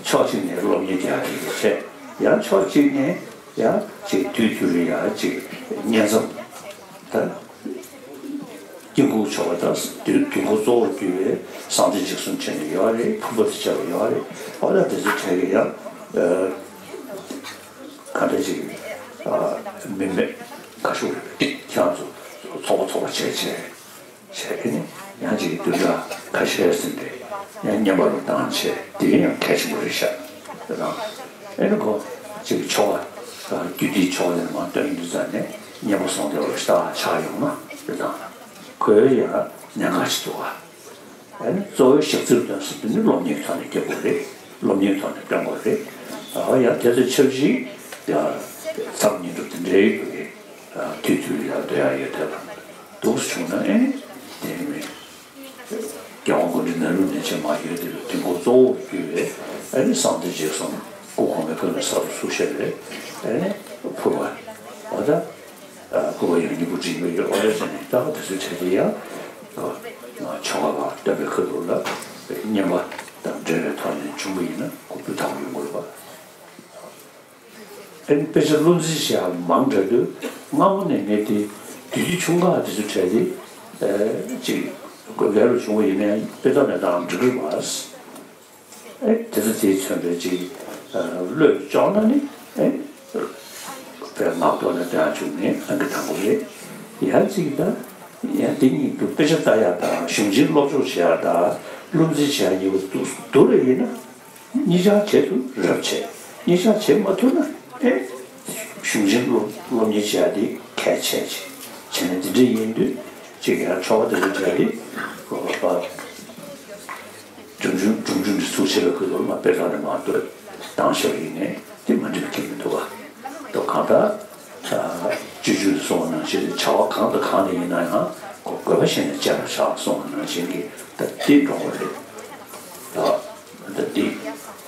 ཕྱོགས་གཅིག་ནས་སློབ་གཉེར་རྒྱག་གི་ཡོད་བྱས། ཡང་ཕྱོགས་གཅིག་ནས་ཡང་ཅིག་དུས་དུས་ལ་ཡང་ཅིག་བསྙེན་མཚམས་ད་དཀྱིལ་འཁོར་ཆོ་ག་དང་དུས་དཀྱིལ་འཁོར་གཙོ་བོར་གྱུར་པའི་གསང་བདེ་འཇིགས་གསུམ་བྱས་ནས་ཡོད་རེད། ཕུར་པ་དང་བཅས་པ་ཡོད་རེད། འོ་ད་དེ་ཚོ་གྲས་ཀྱི་ཡང་ག་འདྲ་ཅིག་མི་མེད་ཁ་ཤོར་རེད། ཁྱེད་རང་ཚོ་ཚོགས་པ་ཚོགས་པ་བྱས་བྱས། བྱས་ནས་ཡང་ཅིག་བདུན་ཕྲག་ཁ་ཤས་ཟིན་ཏེ་ཡང་བསྙེན་པ་རུ་བཏང་བྱས། དེ་ཡང་གལ་ཆེན་པོ་རེད་ཤག་རེད་དང་། ཨེ་ནི་ཁོ་ཅིག་ཆོ་ག་རྒྱུད་སྡེའི་ཆོ་ག་ལ་མ་བསྟེན་དུས་ཙང་ནས་བསྙེན་པ་སོང་སྟེ་འོ་ཞེ་དྲག་ཆགས་ཡོང་ན་རེད་དང་། ཁོའི་ཡང་གནད་འགག་ཅིག་འདུག་ག་ཨེ་ནི་གཙོ་བོའི་ཞག་ཚིལ་སྟོན་ས་དེ་ནི་སློབ་གཉེར་ཐོག་ནས་སྐྱེ་དགོས་རེད། སློབ་གཉེར་ཐོག་ནས་སྟོན་དགོས་རེད། ཨ་ཡང་དེ་ཚོ་ཆབས་ཅིག་ཡང་མཚམས་བསྙེན་སྒྲུབ་དེ་འདྲའི་གི་དུས་ཚོད་ལ་ཡང་སྡོད་ཡག་ཡོད་དེ་ལ་འདུག་སེ་བྱུང་ན་ཨེ་ནི་དེ་མིན། རྒྱལ་དབང་མགོན་འདྲེན་ནཱ་རོ་ནས་བྱས་མ་ཡོད་དེ་ལ་དུས་འཁོར་གཙོ་བོར་གྱུར་པའི་ཨ་ནི་གསང་བདེ་འཇིགས་གསུམ་སྐུ་གོང་མའི་སྐུ་ལ་གསར་དུ་ཚུགས་བཞག་པའི་ཨ་ནི་ཕུར་པ་འོ་ད་སྐུ་པར་ཡང་སྙིང་པོ་བྲིས་པ་ཡོད། འོ་ད་ཟེར་ནས་ད་དེ་ཚོའི་གྲས་དེ་ཡང་ཆོ་ག་པ་སྟོན་པའི་ཁ་ཐུག་ལ་བསྙེན་པ་དང་འབྲེལ་བའི་ཐོག་ནས་བྱུང་བ་ཡིན་ན་ཁོ་སྤུས་དག་པོ་ཡོང་གི་རེད་པ། ཨ་ནི་དཔེ་ཆ་བློ་འཛིན་བྱེད་ཡག་མང་དྲགས་དུས་སྔ་མོ་ནས་ངས་དེ་དུས་ཚོད་ཆུང་ཁག་དེ་ཚོ་བྲལ་ཏེ་ཨེ་ཅིག་དགོས་གལ་ལ་བྱུང་བ་ཡིན་ནའི་དཔེ་ཐོག་ནས་བཏང་འགྲིག་གི་རེད་པ། ཨེ་དེ་ཚོ་དེས་མཚོན་པའི་ཅིག་བློས་འཇོག་ན་ནི་ཨེ་དཔེ་ངག་ཐོག་ནས་བསྟན་ཡག་བྱུང་ནས་ཨང་ཀི་དང་པོ་རེད། ཡང་ཅིག་ད་ཡང་དེ་ཉིད་དུ་དཔེ་ཆ་ལྟ་ཡག་དང་གཞུང་ཆེན་སློབ་སྦྱོང་བྱེད་ཡག་དང་བློ་འཛིན་བྱེད་ཡག་གཉིས་པོ་དེ་བསྡུར་བ་ཡིན་ན། གཉིས་ཆ་བྱེད་ཐུབ་རབས་ཆེ། གཉིས་ཆ་བྱེད་མ་ཐུབ་ན་ཨེ་གཞུང་ཆེན་སློབ་སློབ་གཉེར་བྱེད་ཡག་དེ་གལ་ཆེ་ཆེ། བྱས་ནས་དེ་འདྲ་ཡིན་དུས་གཅིག་ཡང་ཆོ་ག་དེ་ཚོ་བྱས་ཏེ་ཁོ་པ་སྒྲུབ་ཆུང་སྒྲུབ་ཆུང་འདི་ཚུགས་བྱེད་པའི་ཁུལ་དུ་མ་དཔེ་ཐོག་ནས་མ་ལྟོས་བཏང་བཞག་ཡིན་ནའི་དེ་མ་འགྲིག་གི་མི་འདུག་ག་ད་གང་ལྟར་སྤྱོད་འཇུག་ནས་གསུངས་པ་ནང་བཞིན་བྱ་བ་གང་དང་གང་ལ་ཡིན་ན་ཡང་ཁོ་དགོས་པ་བཞིན་དུ་སྤྱད་པར་བྱ་གསུངས་པ་ནང་བཞིན་གྱི་ད་དེ་འགྲོ་དགོས་རེད། ད་ད་འདི་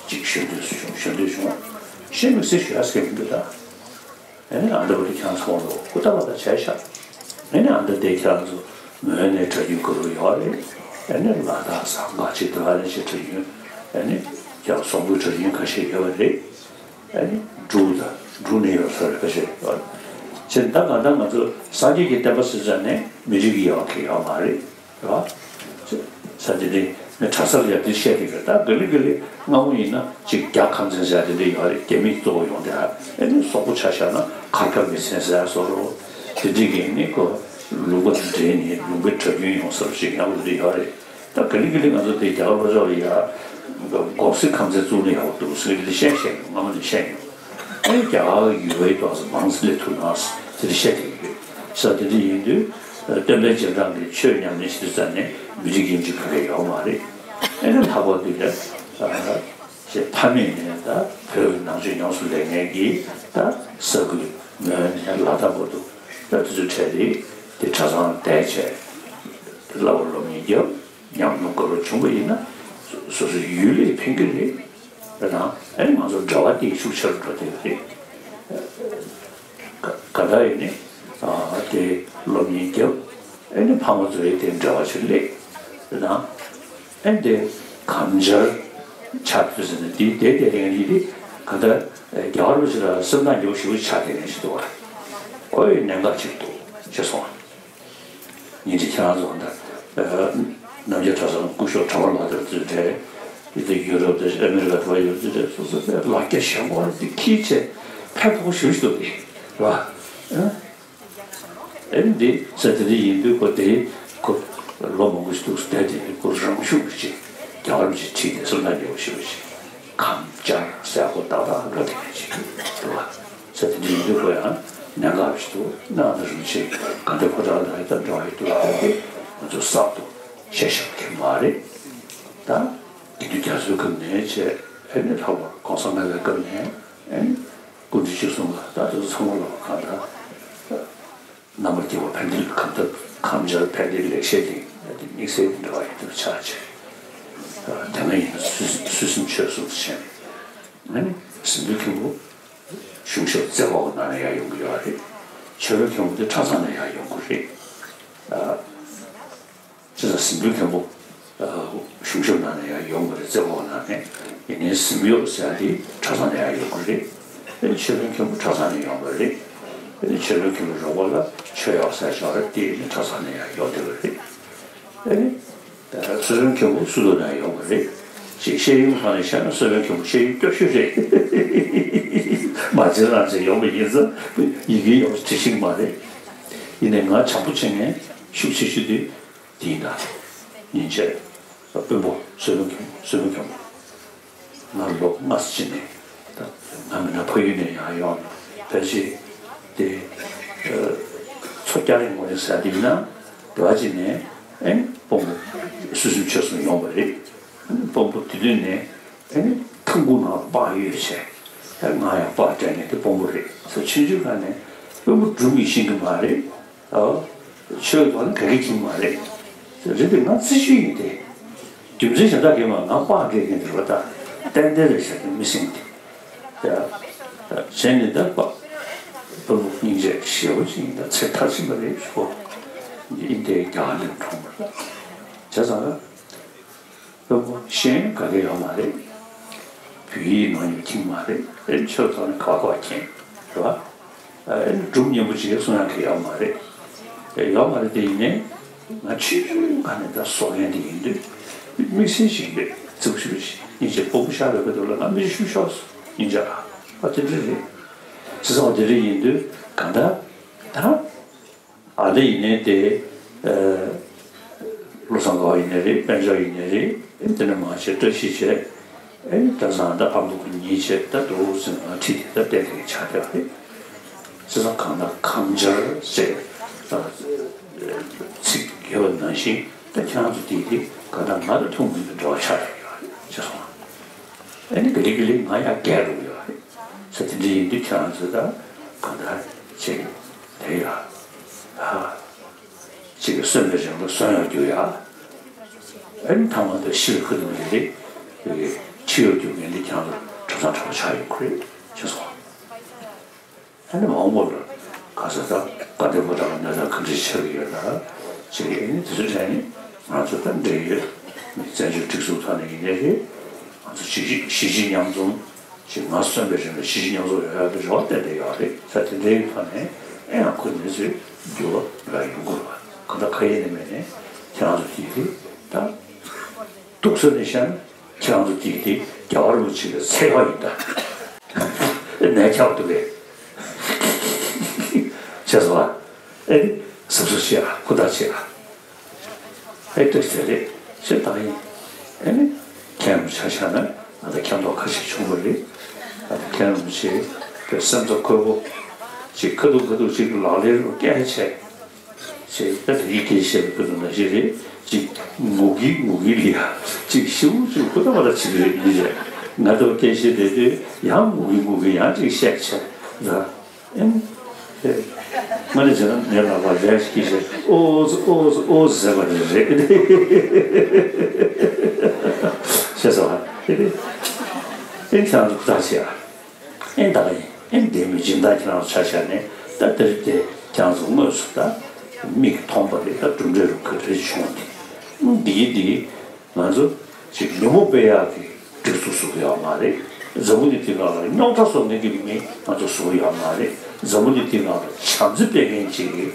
གཅིག་ཞུ་འདོད་བྱུང་། ཞུ་འདོད་བྱུང་། ཤེས་མི་སྲིད་ཞུ་ཡ་སྐད་མི་འདུག་ད། ཨེ་ནི་ཨ་འདྲ་བ་དེ་ཁྱང་སོང་ལོ་ཁུ་ད་བ་ད་བྱས་ཤག་ཨེ་ནི་ཨ་འདྲ་དེ་ཁྱང་སོ་མོན་ནས་གྲྭ་རྒྱུན་ག་རུ་ཡོད་རེད། ཨེ་ནི་ལ་དྭགས་ས་འགའ་ཆེ་དུ་ཨ་ནི་ཆེ་གྲྭ་རྒྱུན། ཨེ་ནི་ཁྱང་སོང་བུའི་གྲྭ་རྒྱུན་ཁ་ཤས་ཡོད་པ་རེད། ཨེ་ནི་འབྲུག་དང་འབྲུག་ནས་ཡོད་ས་རེད་ཁ་ཤས་ཡོད་རེད། ཅེས་ད་གང་ལྟར་ང་ཚོ་སངས་རྒྱས་ཀྱི་བསྟན་པ་ཟེར་ཙང་ནས་མི་རིགས་ཀྱི་ཡོད་མཁན་ཡོད་མ་རེད། རེད་བ། ས་དེ་ནི་ངས་གྲྭ་སར་ཡར་དེ་བཤད་ཀྱི་རེད། ད་ག་ལེ་ག་ལེ་སྔ་མོ་ཡིན་ན་ཅིག་རྒྱ་ཁམས་ཚན་ཟེར་ཡ་དེ་འདྲ་ཡོད་རེད། རྒྱ་མི་གཙོ་བོ་ཡོང་དེ་ཨ་ནི་སོག་པོ་ཆ་བཞག་ན་མཁར་ཁ་མི་ཚན་ཟེར་ཡ་བཟོ་འདྲ་དེ་འདྲ་གི་ནི་ཁོ་ལུང་པ་དེ་འདྲའི་ནི་ལུང་པའི་གྲྭ་རྒྱུན་ཡོང་ས་རུ་ཅིག་ཡང་འོ་དེ་ཡོད་རེད། ད་ག་ལེ་ག་ལེ་ང་ཚོ་དེ་རྒྱ་གར་ལྷོ་ཕྱོགས་ལ་ཡ་གོང་སེ་ཁམས་ཚན་བཙུགས་ན་ཡག་པོ་འདུག་ཟེར་གི་དེ་བཤད་བཤད་ཡོང་། སྔ་མོ་ནས་བཤད་ཡོང་། ཨེ་རྒྱ་གར་ཡུལ་བའི་ཏོག་ཙམ་མང་ཙམ་སླེབས་ཐུབ་ན་ཟེར་དེ་བཤད་བསྡད་ཀྱི་ཡོད་ས། དེ་འདྲ་ཡིན་དུས་ སྟོན་པའི་རྗེས་འབྲང་གི་ཆོས་ཉམས་ལེན་བྱེད་དུས་ཙམ་ནས་མི་འགྲིག་མཁན་ཅིག་ག་གེ་ཡོད་མ་རེད། ཨེ་ནི་ལྷག་པར་དུ་ཡ་ཅེས་ཕ་མེས་ནས་ད་བོད་ཀྱི་ནང་ཆོས་ཉམས་སུ་ལེན་མཁན་གྱི་ད་ས་ཁུལ་མོན་ནས་ལ་དྭགས་བར་དུ་ད་དེ་ཚོའི་གྲས་དེ་དེ་གྲྭ་ཚང་བསྡད་བྱས་བསླབ་པ་སློབ་གཉེར་བརྒྱབ། ཉམས་མྱོང་དགའ་རབ་བྱུང་བ་ཡིན་ན། སོ་སོའི་ཡུལ་ལ་ཕན་གྱི་རེད། དེ་དང་ཨེ་ང་ཚོ་འབྲེལ་བ་དེ་ཤུགས་ཆེ་རུ་འགྲོ་བསྡད་ཀྱི་རེད། ག་ག་ད་ཡིན་ནི་དེ་སློབ་གཉེར་བརྒྱབ། ཨེ་ནི་ཕ་མ་ཚོ་ཡི་དེ་འབྲེལ་བ་ཆེ་སླེབས། དེ་དང་ཨེ་དེ་གང་སྦྱར་ཆགས་ཚུལ་ཟེར་ནས་དེ་དེ་དེ་རིང་ཡིན་དེ་ག་ད་རྒྱལ་བ་རིན་པོ་ཆེ་ལ་སེམས་ཐག་ཉེ་པོ་ཞེ་པོ་ཆགས་བསྡད་མཁན་ཞིག་འདུག་བ། ཁོ་ཡི་གནད་འགག་ཅིག་འདུག་ཅེས་གསུངས། ཉིན་གཅིག་ཁྱེད་རང་ཚོ་ད་རྣམ་རྒྱལ་གྲྭ་ཚང་སྐུ་ཞབས་གྲྭ་པ་ལགས་དེར་འཛུལ་འདྲ་ཡི་དེ་ཡུ་རོབ་དང་ཨ་མི་རི་ཀ་དུ་བ་ཡོད་ཚུལ་འདྲ་སོ་སོ་དེ་ལག་སྐྱ་ཞེན་ཁོག་དེ་ཁྱི་ཆེ་ཕན་ཐོགས་ཞུ་ཞུ་དེ་ར། ཨེ་འདི་ས་དེ་འདྲ་ཡིན་དུས་ཁོ་དེ་ཁོ་ལོ་མང་པོ་ཞིག་འདུག་བསྡད་དེ་ཁོ་རང་ཤུགས་ཀྱིས་རྒྱ་གར་ཅིག་ཁྲིད་དེ་སུམ་རྟགས་ཉེ་བོ་ཞུ་ཞིག་གམ་ཅར་ཟེར་ཁོ་ཏག་ཏག་འགྲོ་དེ་ཅིག་འདུག་བ། ས་དེ་འདྲ་ཡིན་དུས་ཁོ་ཡང་གནད་འགག་ཞིག་འདུག་གནའ་ན་རིན་ཆེ་ག་འདྲ་ཕོ་བྲང་ལ་ཡི་དྭགས་འདྲ་བ་ཡི་དུས་ཁོ་དེ་ང་ཚོ་གསར་དུ་བཤད་ཤེས་པ་མཁན་མ་རེད། ད་དགེ་འདུན་རྒྱ་མཚོའི་སྐབས་ནས་བྱས་ཨེ་ནི་ལྷག་པར་གོང་ས་ལྔ་པའི་སྐབས་ནས་ཨེ་ནི་སྐུ་ཕྲེང་བཅུ་གསུམ་ལ་ད་དེ་ཚོ་ཚང་མ་ལ་གང་ལྟར་རྣམ་པར་རྒྱལ་བ་ཕན་བདེ་གམ་ཐབས་གམ་སྦྱར་ཕན་བདེ་ལེགས་བཤད་དེ་དམིགས་བསལ་གྱི་འབྲེལ་བ་ཡོད་པ་ཆགས་བྱས། དེ་སྔ་ཡིན་ན་ཚུལ་ཚུལ་ཁྲིམས་ཆོས་གསུམ་དུ་བྱས་ནས་ཨ་ནི་གཟིམ་དཔོན་མཁན་པོ་གཞུང་ཞབས་རྩེ་བ་པོ་ནང་ནས་ཡར་ཡོང་གི་ཡོད་རེད། ཆོས་དཔོན་མཁན་པོ་དེ་གྲྭ་ཚང་ནས་ཡར་ཡོང་གི་རེད། བྱས་ཙང་གཟིམ་དཔོན་མཁན་པོ་གཞུང་ཞབས་ནང་ནས་ཡར་ཡོང་གི་རེད། རྩེ་བ་པོ་ནང་ནས་ཡིན་ནའི་གཟིམ་གཡོག་ཟེར་ཡ་དེ་གྲྭ་ཚང་ནས་ཡར་ཡོང་གི་རེད། ཨེ་ཆོས་དཔོན་མཁན་པོ་གྲྭ་ཚང་ནས་ཡོང་གི་རེད། ཨེ་ཆོས་དཔོན་མཁན་པོ་རོགས་པ་ལ་ཆོས་གཡོག་ཟེར་ཞོར་རེད། དེ་ཡིན་ནའི་གྲྭ་ཚང་ནས་ཡར་ཡོང་བསྡད་པ་རེད། ཨེ་གསོལ་དཔོན་མཁན་པོ་སུ་དང་ནས་ཡོང་བ་རེད། ཅེས་བཤད་ཡོན་ཁང་ནས་བཤད་ན་གསོལ་དཔོན་མཁན་པོ་བཤད་ཡོན་སྐྱོ་ཤོས་རེད། མ་བྱན་རང་བྱན་ཡོང་བ་ཡིན་ཙང་ཡི་གེ་ཡོངས་བྲི་ཤེས་མ་རེད། ཡིན་ནའི་ང་བྱམས་པོ་བྱེད་མཁན་ཤུགས་ཆེ་ཤོས་དེ་དེ་ཡིན་ད། ཉིན་བྱེད། དཔོན་པོ་གསོལ་དཔོན་མཁན་པོ་གསོལ་དཔོན་མཁན་པོ། ང་ལོ་ལྔ་ཙམ་ཕྱིན་ནས་ད་ང་མི་ན་ཕ་ཡུལ་ནས་ཡང་ཡོང་ནས་ཕལ་ཆེར་དེ་མཚོ་སྐྱ་རེངས་ངོ་རེ་ཟེར་དེ་ཡིན་ན་དེ་བ་ཅིག་ནས་ཨེ་དཔོན་པོ་སུ་སུ་ཆོས་སུ་ཡོང་བ་རེད། དཔོན་པོ་དེ་དུས་ནས་ཨེ་ཐང་ཀུ་ནང་ལ་སྤགས་ཡོད་བྱས་ཨེ་ང་ཡང་སྤགས་སྤྲད་ནས་དེ་དཔོན་པོ་རེད་ཟེར། ཆུང་ཆུང་སྒང་ནས་དཔོན་པོ་སྒྲུང་ཡིན་ཤེས་ཀྱི་མ་རེད། ཨོ། ཆོས་ཐོག་ནས་ག་གེ་ཁྱིམ་མ་རེད། རེད་དེ་ང་རྩི་ཤུལ་ཡིན་ཏེ། རྒྱུ་མཚན་གཞན་དག་གིས་མ་ང་སྤགས་རྒྱག་མཁན་དེ་རེད་བ། ད་ཏན་ཏན་རེད་ཤག་དེ་མི་སེམས་དེ། ཡ། གཞན་ནི་ད་སྤགས། སྤོ་བོ་སྙིང་རྗེ་ཞེ་བོ་ཅིག་ཡིན། ད་ཚེ་མཐའ་ཕྱིན་པ་རེད་ཞུ་གོ། ཡིན་ཏེ་རྒྱ་གར་ལ་གྲོངས་པ་རེད། བྱས་ཙང་། དཔོན་པོ་ཤེས་ཡོན་ག་གེ་ཡོད་མ་རེད། བོད་ཡིག་ནང་ཡང་མཁྱེན་མ་རེད། ཨེ་ཆོས་ཐོག་ནས་ག་བ་ག་བ་མཁྱེན་རེད་བ། ཨེ་སྒྲུང་སྙན་པོ་ཅིག་གསུང་ཡག་གི་ཡོད་མ་རེད། ཨེ་ཡོད་མ་རེད་དེ་ཡིན་ནའི་ང་ཆུང་ཆུང་སྒང་ནས་ད་བཟོ་མཁན་དེ་ཡིན་དུས་དམིགས་བསལ་ཞིག་ཡོད། རྩིག་ཞུ་ཞིག་སྙིང་རྗེ་སྤོ་བོ་ཤར་བའི་སྐབས་དུས་ལ་ང་མི་ཞུ་ཤོག་སྙིང་རྗེ་ཨ་ཨ་དེ་འདྲ་རེད། བྱས་ཙང་དེ་འདྲ་ཡིན་དུས་གང་ལྟར་ད། ཨ་ལེ་ཡིན་ནའི་དེ། ཨ། བློ་བཟང་དགའ་བ་ཡིན་ནའི་རེད། དཔལ་འབྱོར་ཡིན་ནའི་རེད། ཨེ་དེ་ནས་མང་ཆེ་བཀྲ་ཤིས་བྱས། ཨེ་ད་བཟང་ད་ཕམ་ཐུག་གི་ཉེས་བྱས་ད་འདུག་ཟེར་ང་ཁྲིད་དེ་ད་བསྟན་དེ་ཆགས་བསྡད་པ་རེད། བྱས་ཙང་གང་ལྟར་གང་སྦྱར་ཟེར། ཨ། ཚིག་ཡོད་པ་ནང་བཞིན་ད་ཁྱེད་རང་ཚོ་དེ་དེ་གང་ལྟར་ང་དང་ཐུན་མོང་མིན་པའི་འབྲེལ་བ་ཆགས་བསྡད་ཡོད་རེད། བྱས་སོང་། ཨེ་ནི་ག་ལེ་ག་ལེ་ང་ཡང་རྒས་འགྲོ་གི་ཡོད་རེད། ས་དེ་འདྲ་ཡིན་དུས་ཁྱེད་རང་ཚོ་ད་གང་ལྟར་ཅིག་དེ་ཡ། ཧ། ཅིག་གསོན་པའི་རིང་ལ་གསོན་ཡག་རྒྱུ་ཡ། ཨེ་ནི་ཐ་མ་དེ་ཤི་བའི་ཁ་ཐུག་ལ་རེད། འཆི་ཡག་རྒྱུ་ངན་འདི་ཁྱེད་རང་ཚོ་གྲྭ་ཚང་གྲྭ་པ་ཆགས་ཡོང་གི་རེད། བྱས་སོང་། ཨ་ནི་མ་འོངས་པ་ལ་ག་ས་ད་དགའ་ལྡན་ཕོ་བྲང་གི་གནས་སྟངས་ག་འདྲ་ཆགས་ཀྱི་ཡོད་ན་ཅེས་ཨ་ནི་དེ་ཚོའི་གྲས་ནི་ང་ཚོ་ད་འབྲེལ་ཡོད་བཙན་བྱོལ་སྒྲིག་འཛུགས་ཐོག་ནས་ཡིན་ནའི་རེད། ང་ཚོ་གཞིས་བྱེས་གཞིས་བྱེས་མཉམ་འཛོམས་ཅིག་ང་གསོན་པའི་རིང་ལ་གཞིས་བྱེས་མཉམ་འཛོམས་ཡོང་ཡག་གི་རེ་བ་གཏན་གཏན་ཡོད་རེད། ད་དེ་འདྲའི་ཐོག་ནས་ཨེ་ཡང་ཁོ་གནས་ཚུལ་འགྱུར་བ་ཡོང་གི་རེད་བ། གང་ལྟར་ཁ་ཡེ་ནས་མེད་ནས་ཁྱེད་རང་ཚོ་གིས་དེ་ད་ཐུགས་བསམ་ནས་བཤད་ན། ཁྱེད་རང་ཚོ་དེ་དེ་རྒྱལ་བ་རིན་པོ་ཆེ་གི་ཚེ་ཡོག་ཡིན་ད། ནས་ཁྱབ་འདུག་གས། བྱས་སོང་ཨ། ཨེ་ནི་གཟབ་གཟབ་བྱེད་ཨ། ཧུར་ཐག་བྱེད་ཨ། ཨེ་ཏོ་ཟེར་རེད་ཟེར་བཏང་ཡིན། ཨེ་ནི་མཁན་རིན་པོ་ཆེ་ཆ་བཞག་ན་ང་ད་མཁྱེན་རྟོགས་ཁ་ཤས་བྱུང་བ་རེད། ད་མཁན་རིན་པོ་ཆེ་དེ་སེམས་ཚོར་འཁོལ་པོ་ཅིག་ཁ་ཐུག་ཁ་ཐུག་ཅིག་ལག་ལེན་རུ་བཀལ་བྱས། ཅེས་ད་དེ་རིང་སྐད་ཆ་བཤད་པའི་སྐབས་སུ་ནང་བཞིན་རེད། ཅིག་ངུ་གི་ངུ་གི་ལ་ཡ་ཅིག་ཤི་བོ་ཅིག་ཁུ་ད་མ་ད་བྱེད་ཀྱི་རེད། ཡིན་རེད། ང་ཚོ་སྐད་ཆ་དེ་དུས་ཡང་ངུ་གི་ངུ་གི་ཡང་ཅིག་བཤད་བྱས་ད། ཨེ་ནི། ཨེ། ང་ནི་བྱས་ན་ངའི་ལག་པ་རེ་ཞིག་སྐྱེས་བྱས་ཨོ་ཙི་ཨོ་ཙི་ཨོ་ཙི་ཟེར་བ་རེད་རེད། ཤེས་སོང་ཨ། ཨེ་ནི། ཨེ་ཁྱེད་རང་ཚོ་ཁུ་ཐག་བྱེད་ཨ། ཨེ་ད་ག་ཡིན། ཨེ་འདས་མི་སྦྱིན་བདག་ཁྱེད་རང་ཚོ་ཆ་བཞག་ནས་ད་དེ་རིང་དེ་ཁྱེད་རང་ཚོ་དངོས་སུ་ད་མིག་གིས་མཐོང་པ་རེད། ད་གྲུབ་འབྲས་རུ་ཁ་རེ་བྱུང་བ་དེ་འདི་གི་འདི་གི་ང་ཚོ་ཅིག་ཉོན་མོངས་སྤེལ་ཡག་གི་སྒྲིག་འཛུགས་བཟོ་གི་ཡོད་མ་རེད། འཛམ་བུ་གླིང་འདི་སྒང་ལ་རྙོག་དྲ་བཟོ་མཁན་གྱི་མི་ང་ཚོ་བཟོ་གི་ཡོད་མ་རེད། འཛམ་བུ་གླིང་འདི་སྒང་ལ་བྱམས་བརྩེ་སྤེལ་མཁན་ཅིག་གི་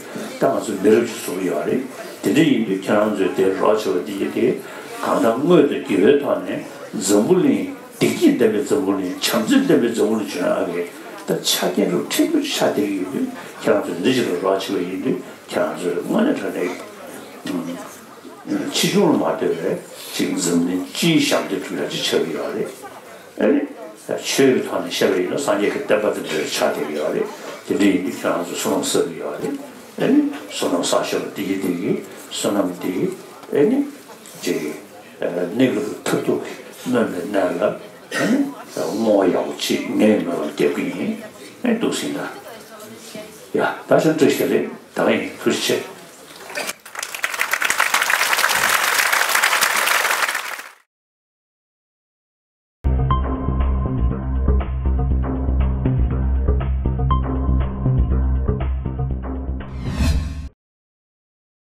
ད་ང་ཚོ་མི་རབས་ཅིག་བཟོ་གི་ཡོད་རེད། དེ་འདྲ་ཡིན་དུས་ཁྱེད་རང་ཚོས་དེ་རོགས་བྱེད་པ་འདི་གི་དེ་གང་ལྟར་དངོས་དང་དགེ་བའི་ཐོག་ནས་འཛམ་བུ་གླིང་བདེ་སྐྱིད་ལྡན་པའི་འཛམ་བུ་གླིང་བྱམས་བརྩེ་ལྡན་པའི་འཛམ་བུ་གླིང་བྱུང་ཡག་གི་ད་ཆ་རྐྱེན་རུ་ཕྲན་བུ་ཆགས་བསྡད་ཀྱི་ཡོད་དུས་ཁྱེད་རང་ཚོས་འདི་ཞིག་ལ་རོགས་བྱེད་པ་ཡིན་དུས་ཁྱེད་རང་ཚོས་དངོས་གནས་དྲང་གནས། ཕྱིས་འབྱུང་ལ་མ་ལྟོས་པའི་ཅིག་འཛམ་གླིང་སྤྱིའི་ཞབས་འདེགས་སྒྲུབ་ཡག་ཅིག་ཆགས་ཀྱི་ཡོད་རེད། ཨ་ནི། ཆོས་ཀྱི་ཐོག་ནས་བཤད་པ་ཡིན་ན་སངས་རྒྱས་ཀྱི་བསྟན་པ་དེ་འདྲ་ཆགས་བསྡད་ཀྱི་ཡོད་རེད། དེ་འདྲ་ཡིན་དུས་ཁྱེད་རང་ཚོ་བསོད་ནམས་བསགས་ཀྱི་ཡོད་རེད། ཨ་ནི། བསོད་ནམས་བསགས་ཤོག་དེ་གི་དེ་གི་བསོད་ནམས་དེ་གི་ཨ་ནི། ཅིག་གནས་སྐབས་མཐར་ཐུག་གི་སྨོན་པའི་གནས་ལ་ཨ་ནི། བསྔོ་བ་ཡག་པོ་ཅིག་ངས་སྨོན་ལམ་རྒྱབ་ཀྱི་ཡིན། ཨ་ནི་འདུག་ཟིན་ན། ཡ་ད་ཆ་བཀྲ་ཤིས་བདེ་ལེགས་ད་ག་ཡིན། ཐུགས་རྗེ་ཆེ།